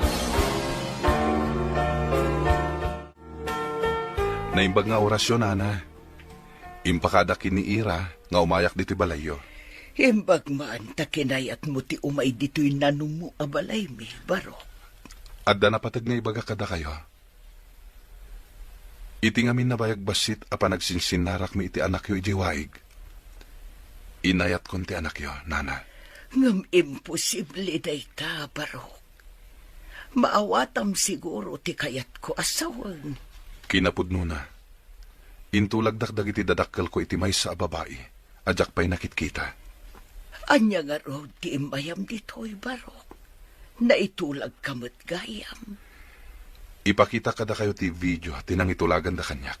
Naimbag nga orasyo, Nana. Impakadak ken ni Ira nga umayak ditoy balayyo. Imbag man ta kinayatmo ti umay ditoy nanumo a balaymi, Barok. Adda napateg nga ibagak kadakayo. Iti ngamin a bayag bassit a panagsinsinnarakmi iti anakyo idiay waig, inayatkon ti anakyo, nana. Ngem imposible dayta, Barok. Maawatam siguro ti kayatko a sawen. Kinapudnona, intulagdak dagiti dadakkelko iti maysa a babai a diak pay nakitkita. Ania ngarud ti immayam ditoy, Barok? Naitulagka met gayam. Ipakitak kadakayo ti video ti nangitulaganda kaniak.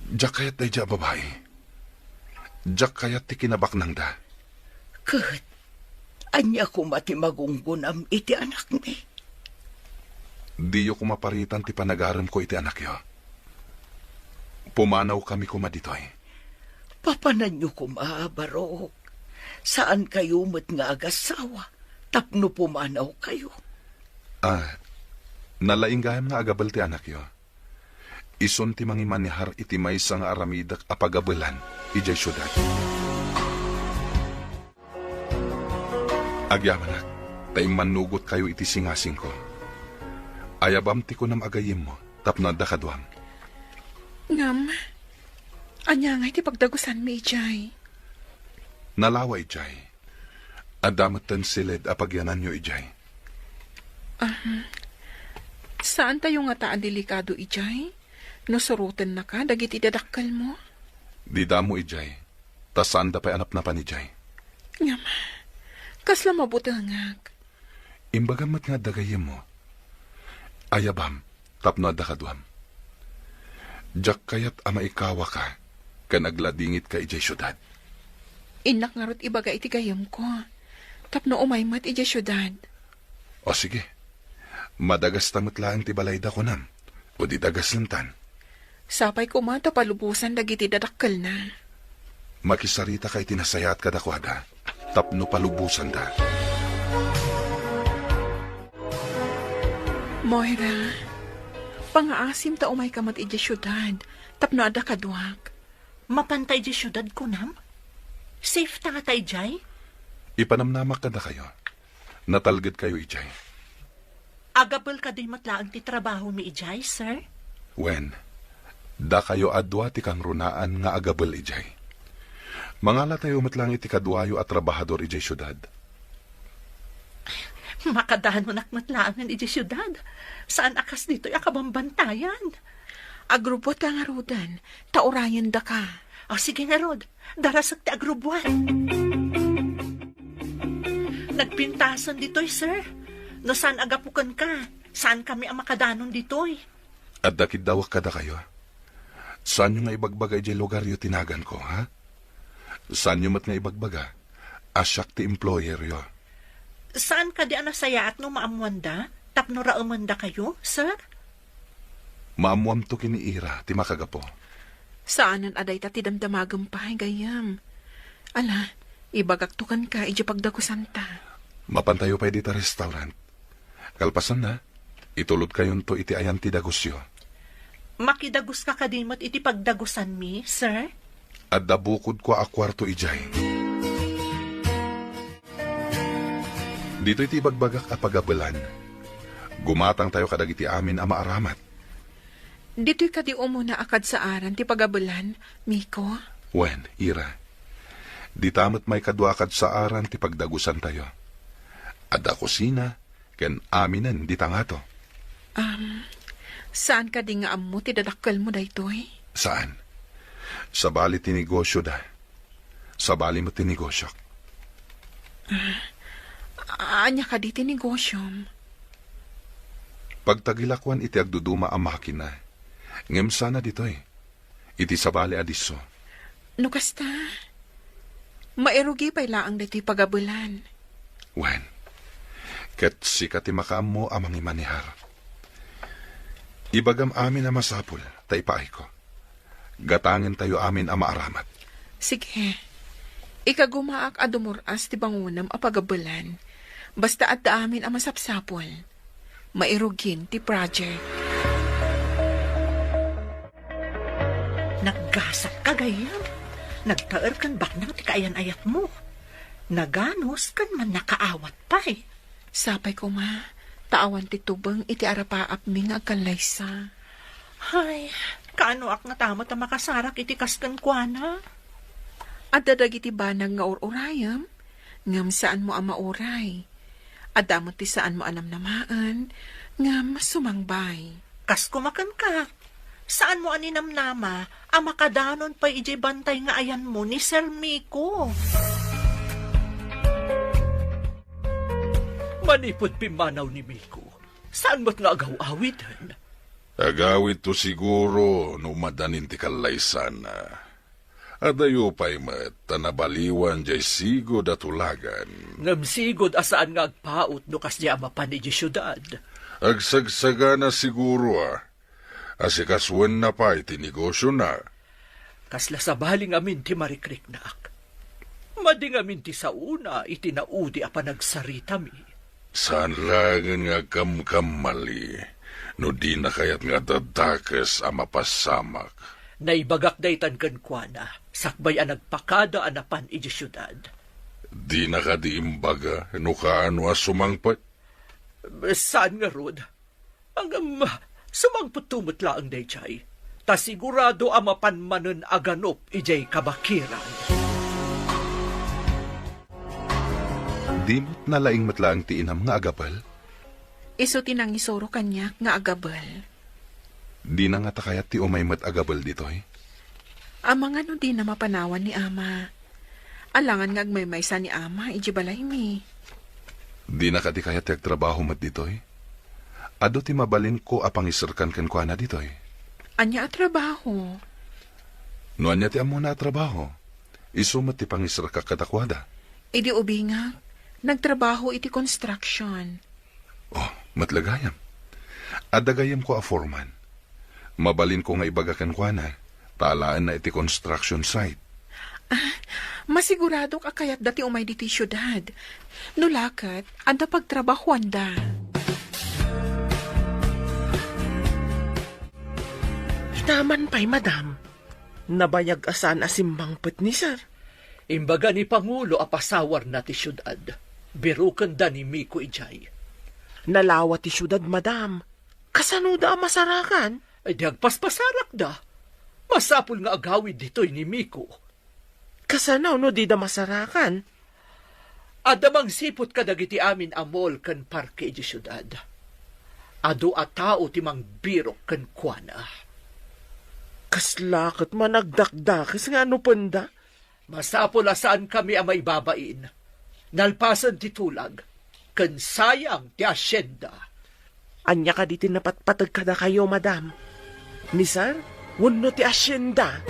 Diak kayat daydiay a babai. Diak kayat ti kinabaknangda. Ket ania koma ti magunggunam iti anakmi? Diyo koma paritan ti panagaremko iti anakyo. Pumanawkami koma ditoy. Papananyo koma, Barok. Saankayo met nga agasawa tapno pumanawkayo. Ah, nalaing gayam nga agabel ti anakyo. Isun ti mangimanehar iti maysa nga aramidek a pagabelan idiay siudad. Agyamanak, ta immannugotkayo iti singasingko. Ayabam ti kunam a gayyemmo tapno adda kaduam. Ngem, ania ngay ti pagdagusanmi idiay? Nalawa idiay. Adda metten siled a pagyananyo idiay. Ahem. Saantayo ngata a delikado idiay no surotennaka dagiti dadakkelmo? Dida ammo idiay, ta saanda pay a napnapan idiay. Ngem, kasla mabutengak. Imbagam met nga adda gayyemmo. Ayabam, tapno adda kaduam. Diak kayat a maikawaka ken agladingitka idiay siudad. Innak ngarud ibaga iti gayyemko, tapno umay met idiay siudad. O sige, madagasta met laeng ti balayda kunam, o di dagasentayo. Sapay koma ta palubosan dagiti dadakkelna. Makisaritaka iti nasayaat kadakuada tapno palubosanda. Moira, pangaasim ta umayka met idiay siudad tapno adda kaduak. Mapanta idiay siudad, kunam? Safe ta ngata idiay? Ipanamnamak kadakayo. Natalgedkayo idiay. Agabel kadi met laeng ti trabahomi idiay, sir? Wen, dakayo a dua ti kangrunaan nga agabel idiay. Mangalatayo met laeng iti kaduayo a trabahador idiay siudad. Makadanonak met laengen idiay siudad. Saan a kas ditoy a kabambantayan. Agrubbuatka ngaruden, ta urayendaka. O, sige ngarud, darasek ti agrubbuat. Nagpintasen ditoy, sir. No saan a gapu kenka, saankami a makadanon ditoy. Adda kiddawek kadakayo. Saanyo nga ibagbaga idiay lugaryo ti naganko, ha? Saanyo met nga ibagbaga a siak ti employeryo. Saan kadi a nasayaat no maammoanda tapno raemendakayo, sir? Maammoamto ken ni Ira ti makagapu. Saanen a dayta ti damdamagem pay, gayyem. Ala, ibagakto kenka idiay pagdagusanta. Mapantayo pay dita restaurant. Kalpasanna, itulodkayonto iti ayan ti dagusyo. Makidaguska kadi met iti pagdagusanmi, sir? Adda bukodko a kuarto idiay. Ditoy ti ibagbagak a pagabelan. Gumatangtayo kadagiti amin a maaramat. Ditoy kadi umuna a kadsaaran ti pagabelan, Miko? Wen, Ira. Dita met maikadua a kadsaaran ti pagdagusantayo. Adda kusina, ken aminen dita ngato. Am, saan kadi nga ammo ti dadakkelmo daytoy? Saan. Sabali ti negosyoda. Sabali met ti negosiok. Ah, ania kadi ti negosyom? Pagtagilakuan iti agduduma a makina. Ngem sana ditoy. Iti sabali a disso. No kasta, mairugi pay laeng daytoy pagabelan. Wen, ket sika ti makaammo a mangimanehar. Ibagam amin a masapul, ta ipaayko. Gatangentayo amin a maaramat. Sige. Ikagumaak a dumur-as ti bangonem a pagabelan. Basta adda amin a masapsapul. Mairugin ti project. Naggasat ka, gayyem. Nagtaer ken baknang ti kaayan-ayatmo. Naganos ken mannakaawat pay. Sapay koma, ta awan ti tubeng iti arapaapmi nga agkallaysa. Ay, kaanoak ngata met a makasarak iti kas kenkuana? Adda dagiti banag nga ur-urayem, ngem saanmo a mauray. Adda met ti saanmo a namnamaen, ngem sumangbay. Kas koma kenka, saanmo a ninamnama a makadanon pay idiay bantay nga ayanmo ni Sir Miko. Manipud pimmanaw ni Miko, saan met nga agaw-awiden? Agawidto siguro no umadanin ti kallaysana. Adayo pay met ta nabaliwan diay sigud a tulagan. Ngem sigud a saan nga agpaut no kasdiay a mapan idiay siudad. Agsagsagana siguro a, asikasuenna pay ti negosiona. Kasla sabali ngamin ti marikriknak. Madi ngamin ti saona iti naudi a panagsaritami. Saan laengen nga agkamkammali no dina kayat nga adda dakes a mapasamak. Naibagak daytan kenkuana, sakbay a nagpakada a napan idiay siudad. Dina kadi imbaga no kaano a sumangpet? Saan ngarud? Ngem, sumangpetto met laeng daydiay, ta sigurado a mapan manen a ganup idiay kabakiran. Di met nalaing met laeng ti inam nga agabel? Isu ti nangisuro kaniak nga agabel. Dina ngata kayat ti umay met agabel ditoy? Amangan no dina mapanawan ni Ama. Alangan nga agmaymaysa ni Ama idiay balaymi. Dina kadi kayat ti agtrabaho met ditoy? Adu ti mabalinko a pangiserkan kenkuana ditoy. Ania a trabaho? No ania ti ammona a trabaho, isu met ti pangiserkak kadakuada. Idi ubingak, nagtrabaho iti construction. Oh, met la gayam. Adda gayamko a foreman. Mabalinko nga ibaga kenkuana, ta alaenna iti construction site. Ah, masiguradok a kayatda ti umay ditoy siudad. No la ket, adda pagtrabahoanda. Ita man pay, madam. Nabayag a saan a simmangpet ni Sir. Imbaga ni Pangulo a pasawarna ti siudad. Birukenda ni Miko idiay. Nalawa ti siudad, madam. Kasanoda a masarakan? Ay, di agpaspasarakda. Masapul nga agawid ditoy ni Miko. Kasano no dida masarakan? Adda mangsiput kadagiti amin a mall ken parke idiay siudad. Adu a tao ti mangbirok kenkuana. Kasla ket managdakdakes nga anupenda? Masapul a saankami a maibabain, nalpasen ti tulag, ken sayang ti asienda. Ania kadi ti napatpateg kadakayo, madam? Ni Sir wenno ti asienda?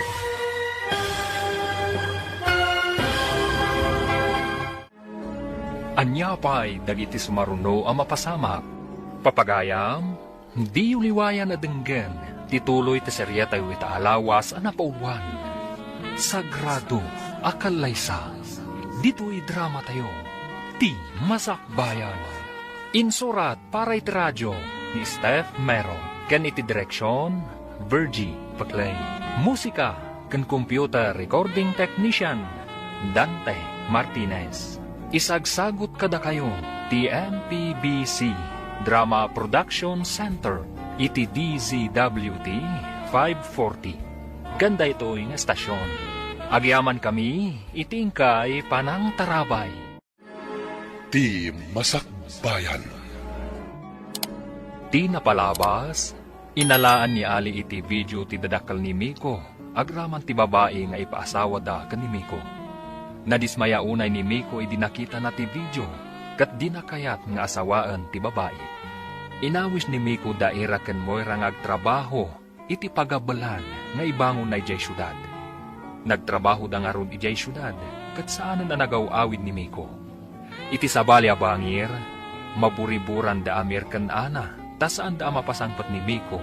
Ania pay dagiti sumaruno a mapasamak? Papagayam, diyo liwayan a denggen ti tuloy ti serietayo ita a lawas a napauluan, Sagrado a Kallaysa. Ditoy dramatayo, Ti Masakbayan. Insurat para iti radio ni Steph Mero ken iti direksion, Virgie Paclay. Musika ken computer recording technician, Dante Martinez. Isagsagut kadakayo ti M P B C Drama Production Center iti D Z W T five forty. Ken daytoy nga estasion, agyamankami iti inkay panangtarabay. Ti Masakbayan. Ti napalabas, inalaan ni Ali iti video ti dadakkel ni Miko agraman ti babai nga ipaasawada ken ni Miko. Nadismaya unay ni Miko idi nakitana ti video ket dina kayat nga asawaen ti babai. Inawis ni Miko da Ira ken Moira nga agtrabaho iti pagabelan nga ibangonna idiay siudad. Nagtrabahoda ngarud idiay siudad ket saanen a nagaw-awid ni Miko. Iti sabali a bangir, maburiburan da Amir ken Ana ta saanda a mapasangpet ni Miko,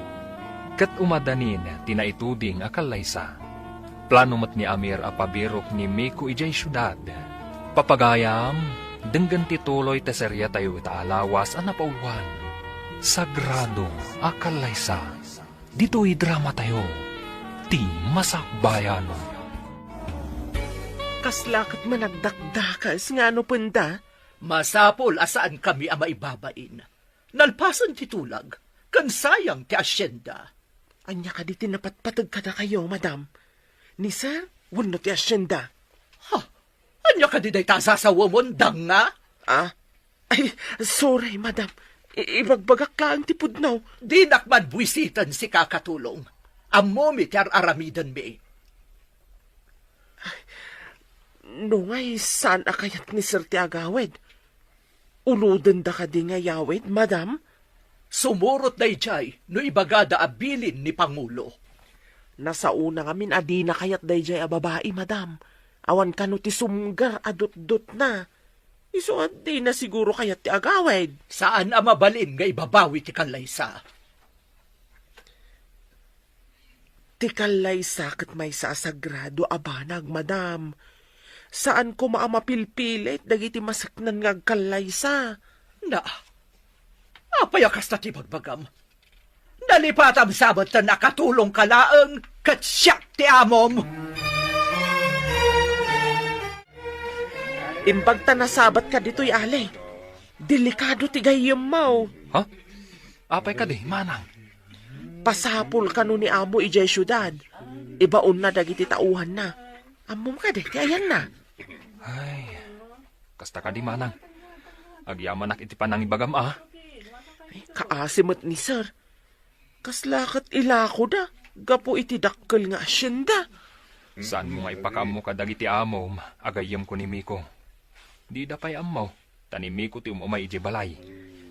ket umadanin ti naituding a kallaysa. Plano met ni Amir a pabirok ni Miko idiay siudad. Papagayam, denggen ti tuloy ti seriatayo ita a lawas a napauluan, Sagrado a Kallaysa. Ditoy dramatayo, Ti Masakbayan. Kasla ket managdakdakes nga anupenda? Masapul a saankami a maibabain. Nalpasen ti tulag, ken sayang ti asienda. Ania kadi ti napatpateg kadakayo, madam? Ni sir wenno ti hacienda? Ha? Ania kadi dayta a sasawamon, danga? Ah? Ay, sorry, madam. I- ibagbagak laeng ti pudno. Dinak man buisiten, sika a katulong. Ammomi ti ar-aramidenmi. No ngay, saan a kayat ni sir ti agawid? Ulodenda kadi nga yawid, madam? Sumurot daydiay no ibagada a bilin ni Pangulo. Nasaona ngamin a dina kayat daydiay a babai, madam. Awan kano ti sumgar a dutdotna. Isu a dina siguro kayat ti agawid. Saan a mabalin nga ibabawi ti kallaysa. Ti kallaysa ket maysa a sagrado a banag, madam. Saan koma a mapilpilit dagiti maseknan nga agkallaysa. Na, apay a kasta ti bagbagam? Nalipatam sa met ta nakatulongka laeng ket siak ti amom. Imbag ta nasabatka ditoy, Ali. Delikado ti gayyemmo. Ha? Apay kadi, manang? Pasapul kano ni amo idiay siudad. Ibaonna dagiti tauhanna. Ammom kadi ti ayanna? Ay, kasta kadi, manang. Agyamanak iti panangibagam, a. Ay, kaasi met ni sir. Kasla ket ilakoda gapu iti dakkel nga hacienda. Saanmo nga ipakaammo kadagiti amom a gayyemko ni Miko? Dida pay ammo, ta ni Miko ti um-umay idiay balay.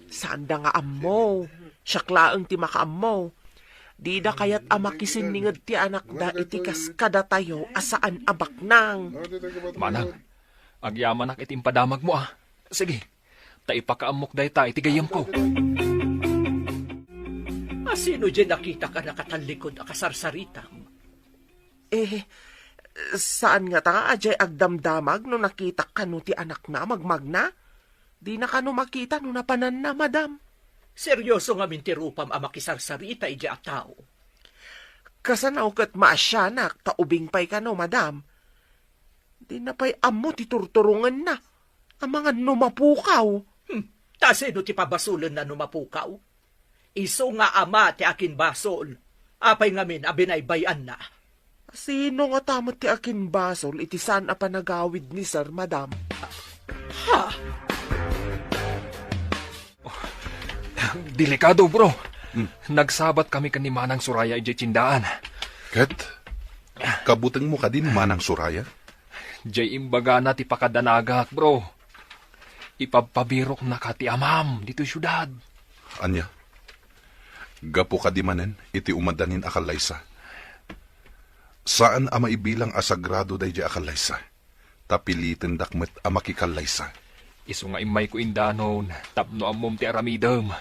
Saanda nga ammo. Siak laeng ti makaammo. Dida kayat a makisinninged ti anakda iti kas kadatayo a saan a baknang. Manang, agyamanak iti impadamagmo, a. Sige, ta ipakaammok dayta iti gayyemko. A, sino diay nakitak a nakatallikod a kasarsaritam? Eh, saan ngata a diay agdamdamag no nakitak kano ti anakna a magmagna? Dina kano makita no napananna, madam. Serioso ngamin ti rupam a makisarsarita idiay a tao. Kasano ket maasianak ta ubing pay kano, madam? Dina pay ammo ti turturongenna. Amangan no mapukaw. Hmm, ta sino ti pabasolenna no mapukaw? Isu nga ama ti akinbasol. Apay ngamin a binaybay-anna? Sino ngata met ti akinbasol iti saan a panagawid ni sir, madam? Ha? Delikado, bro. Hmm. Nagsabat kami ken ni Manang Soraya idiay tiendaan. Ket, kabutengmo kadi ni Manang Soraya? Diay imbagana ti pakadanagak, bro. Ipabpabiroknaka ti amam ditoy siudad. Ania? Gapu kadi manen iti umadanin a kallaysa? Saan a maibilang a sagrado daydiay a kallaysa, ta pilitendak met a makikallaysa. Isu nga immayko indanon tapno ammom ti aramidem.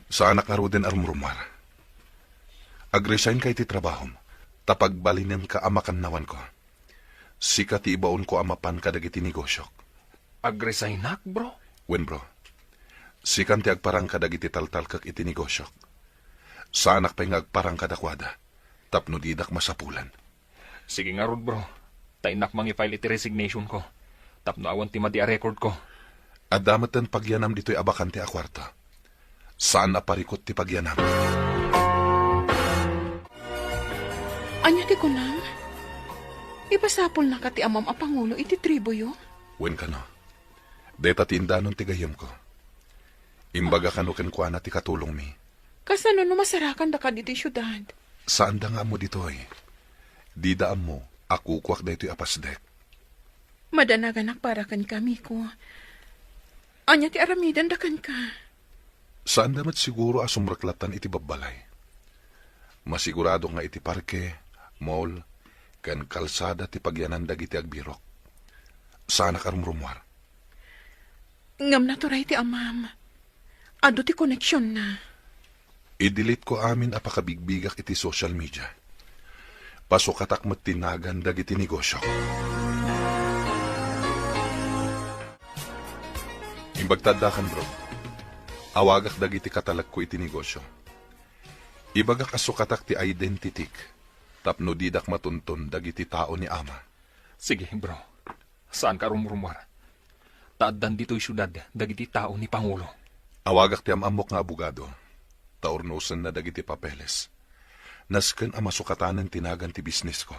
Saanak ngaruden a rumrumuar. Ag-resignka iti trabahom, ta pagbalinenka a makannawanko. Sika ti ibaonko a mapan kadagiti negosiok. Ag-resignak, bro? Wen, bro. Sikan ti agparang kadagiti taltalkek iti negosiok. Saanak pay nga agparang kadakuada, tapno didak masapulan. Sige ngarud, bro. Ta innak mangi-file iti resignation ko, tapno awan ti madi a record ko. Adda metten pagyanam ditoy a bakante a kuarto. Saan a parikut ti pagyanam. Ania ti kunam? Ipasapulnaka ti amam a pangulo iti tribuyo? Wen kano. Dayta ti indanon ti gayyemko. Imbaga kano kenkuana ti katulongmi. Kasano no masarakandaka ditoy siudad? Saanda nga ammo ditoy. Dida ammo a kukuak daytoy a pasdek. Madanaganak para kenka, Miko. Ania ti aramidenda kenka? Saanda met siguro a sumreklattan iti babbalay. Masiguradok nga iti parke, mall, ken kalsada ti pagyanan dagiti agbirok. Saanak a rumrumuar. Ngem naturay ti amam. Adu ti koneksionna. I-delete ko amin a pakabigbigak iti social media. Pasukatak met ti nagan dagiti negosiok. Imbag ta addakan, bro. Awagak dagiti katalekko iti negosio. Ibagak a sukatak ti identitik tapno didak matunton dagiti tao ni ama. Sige, bro. Saanka a rumrumuar. Ta addan ditoy siudad dagiti tao ni Pangulo. Awagak ti am-ammok nga abogado, ta urnosenna dagiti papeles. Nasken a masukatanen ti nagan ti bisnisko.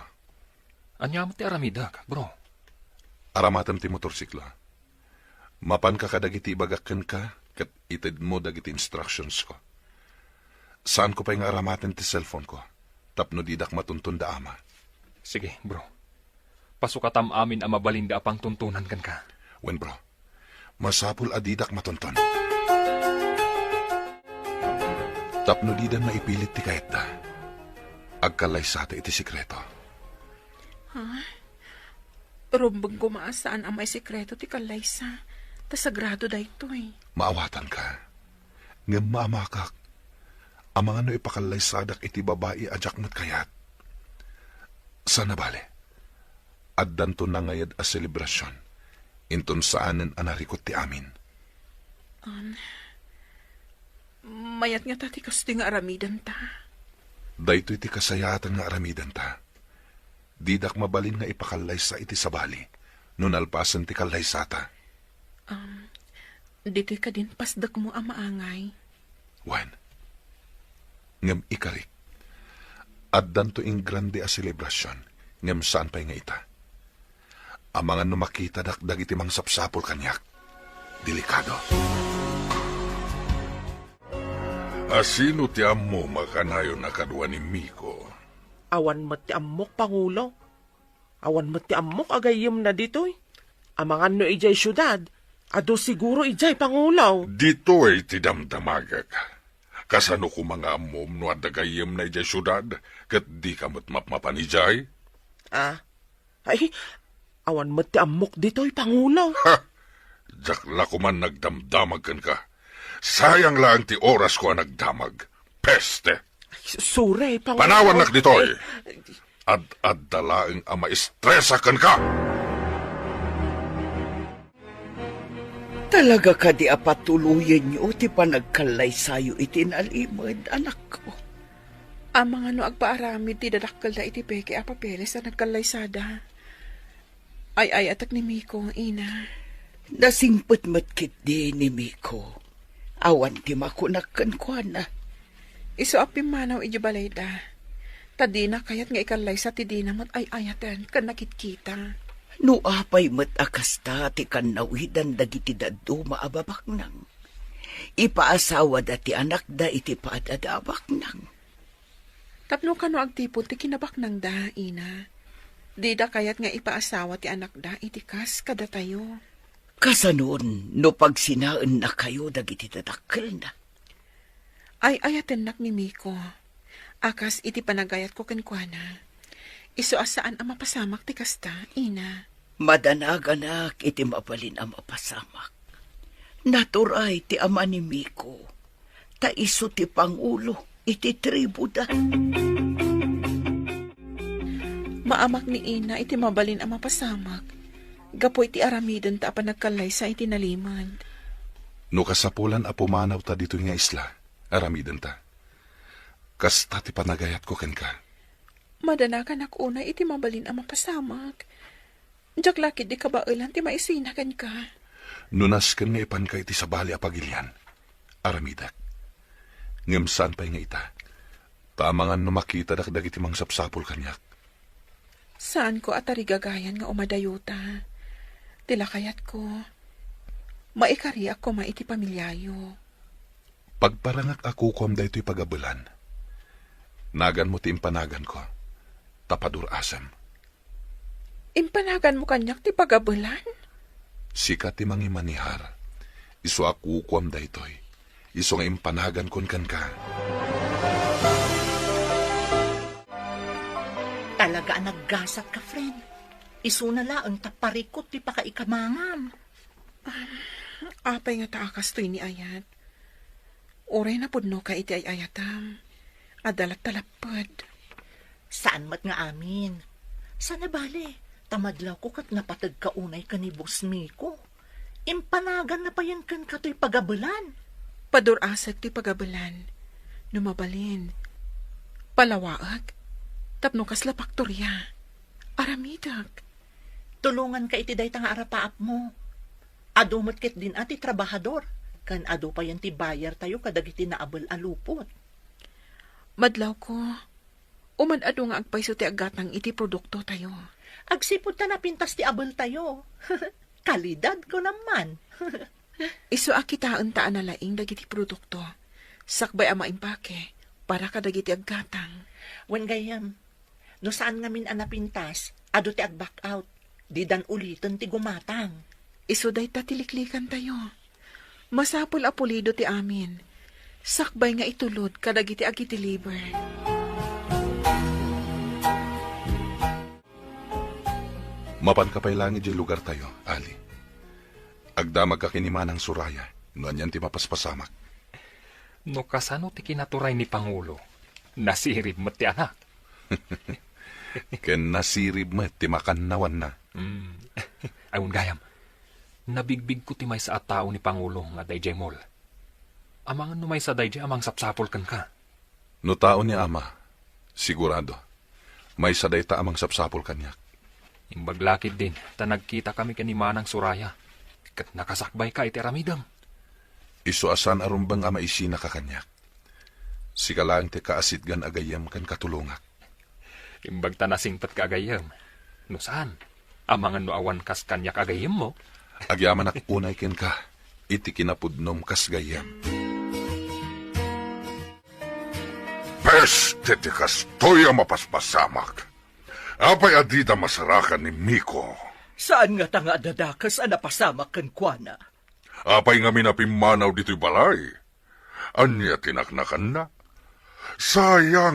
Ania met ti aramidek, bro? Aramatem ti motorsiklo. Mapanka kadagiti ibagak kenka ket itedmo dagiti instructionsko. Saanko pay nga aramaten ti cellphoneko tapno didak matunton da ama. Sige, bro. Pasukatam amin a mabalinda a pangtuntunan kenka. Wen, bro. Masapul a didak matunton. Tapno dida maipilit ti kayatda, agkallaysata iti sekreto. Ha? Rumbeng koma a saan a maisekreto ti kallaysa, ta sagrado daytoy. Maawatanka. Ngem maamakak. Amangan no ipakallaysadak iti babai a diak met kayat. Saan a bale, addanto nangayad a selebrasion, inton saanen a narikut ti amin. Um, mayat ngata ti kastoy nga aramidenta. Daytoy ti kasayaatan nga aramidenta. Didak mabalin nga ipakallaysa iti sabali no nalpasen ti kallaysata. Um, ditoy kadin pasdekmo a maangay. Wen, ngem ikarik, addanto ingrande a selebrasion, ngem saan pay nga ita. Amangan no makitadak dagiti mangsapsapul kaniak. Delikado. Asino ti ammo makanayon a kadua ni Miko? Awan met ti ammok, Pangulo. Awan met ti ammok a gayyemna ditoy. Amangan no idiay siudad, adu siguro idiay, Pangulo. Ditoy ti damdamagek. Kasano koma nga ammom no adda gayyemna idiay siudad, ket dika met mapmapan idiay? Ah, ay, awan met ti ammok ditoy, Pangulo. Ha! Diak la koman nagdamdamag kenka. Sayang laeng ti orasko a nagdamag. Peste! Ay, sorry, Pangulo. Panawannak ditoy! Ad-adda laeng a maestresak kenka! Talaga kadi a patuloyenyo ti panagkallaysayo iti nalimed, anakko? Amangan no agpaaramid ti dadakkelda iti peke a papeles a nagkallaysada. Ay-ayatek ni Miko, Ina. Nasingpet met ketdi ni Miko. Awan ti makunak kenkuana. Isu a pimmanaw idiay balayda. Ta dina kayat nga ikallaysa ti dina met ay-ayaten ken nakitkita. No apay met a kasta ti kannawidan dagiti dadduma a babaknang, ipaasawada ti anakda iti paad-ada a baknang. Tapno kano agtipon ti kinabaknangda, Ina. Dida kayat nga ipaasawa ti anakda iti kas kadatayo. Kasanon no pagsinaennakayo dagiti dadakkelna? Ay-ayatennak ni Miko a kas iti panagayatko kenkuana. Isu a saan a mapasamak ti kasta, Ina. Madanaganak iti mabalin a mapasamak. Naturay ti ama ni Miko, ta isu ti pangulo iti tribuda. Maamak ni Ina iti mabalin a mapasamak gapu iti aramidenta a panagkallaysa iti nalimed. No kasapulan a pumanawta ditoy nga isla, aramidenta. Kasta ti panagayatko kenka. Madanaganak unay iti mabalin a mapasamak. Diak la ketdi kabaelan ti maisina kenka. No nasken nga ipanka iti sabali a pagilian, aramidek. Ngem saan pay nga ita, ta amangan no makitadak dagiti mangsapsapul kaniak. Saanko a tarigagayan nga umadayota. Ti lakayatko, maikariak koma iti pamiliayo. Pagparangak a kukuam daytoy pagabelan. Naganmo ti impanaganko, ta padur-asem. Impanaganmo kaniak ti pagabelan? Sika ti mangimanihar. Isu a kukuam daytoy. Isu nga impanagankon kenka. Talaga a naggasat ka, friend. Isuna laeng ta parikut ti pakaikamangam. Apay ngata a kastoy ni ayat? Uray napudnoka iti ay-ayatam. Adda latta lapped. Saan met nga amin. Saan a bale, ta madlawko ket napategka unay ken ni Boss Miko. Impanaganna payen kenka toy pagabelan. Padur-asek toy pagabelan. No mabalin, palawaek. Tapno kasla paktoria. Aramidek. Tulonganka iti dayta nga arapaapmo. Adu met ketdin a ti trabahador, ken adu payen ti bayartayo kadagiti naabel a lupot. Madlawko, Umad-adu nga agpayso ti aggatang iti produktotayo. Agsipud ta napintas ti abeltayo. Kalidad, kunam man. Isu a kitaenta a nalaing dagiti produkto, sakbay a maimpake para kadagiti aggatang. Wen gayyem, no saan ngamin a napintas, adu ti ag-back out. Didan uliten ti gumatang. Isu dayta ti liklikantayo. Masapul a pulido ti amin, sakbay nga itulod kadagiti agi-deliver. Mapanka pay laeng idiay lugartayo, Ali. Agdamagka ken ni Manang Soraya no anian ti mapaspasamak. No kasano ti kinaturay ni Pangulo, nasirib met ti anak. Ken nasirib met ti makannawanna. Mm. Ay, wen gayam, nabigbigko ti maysa a tao ni Pangulo nga adda idiay mall. Amangan no maysa daydiay a mangsapsapul kenka. No tao ni Ama, sigurado, maysa dayta a mangsapsapul kaniak. Imbag la ketdin ta nagkitakami ken ni Manang Soraya, ket nakasakbayka iti aramidem. Isu a saan a rumbeng a maisinaka kaniak. Sika laeng ti kaasitgan a gayyem ken katulongak. Imbag ta nasingpetka a gayyem. No saan, amangan no awan kas kaniak a gayyemmo. Agyamanak unay kenka iti kinapudnom kas gayyem. Peste ti kastoy a mapaspasamak! Apay a dida masarakan ni Miko? Saan ngata nga adda dakes a napasamak kenkuana? Apay ngamin a pimmanaw ditoy balay? Ania ti naknakanna? Sayang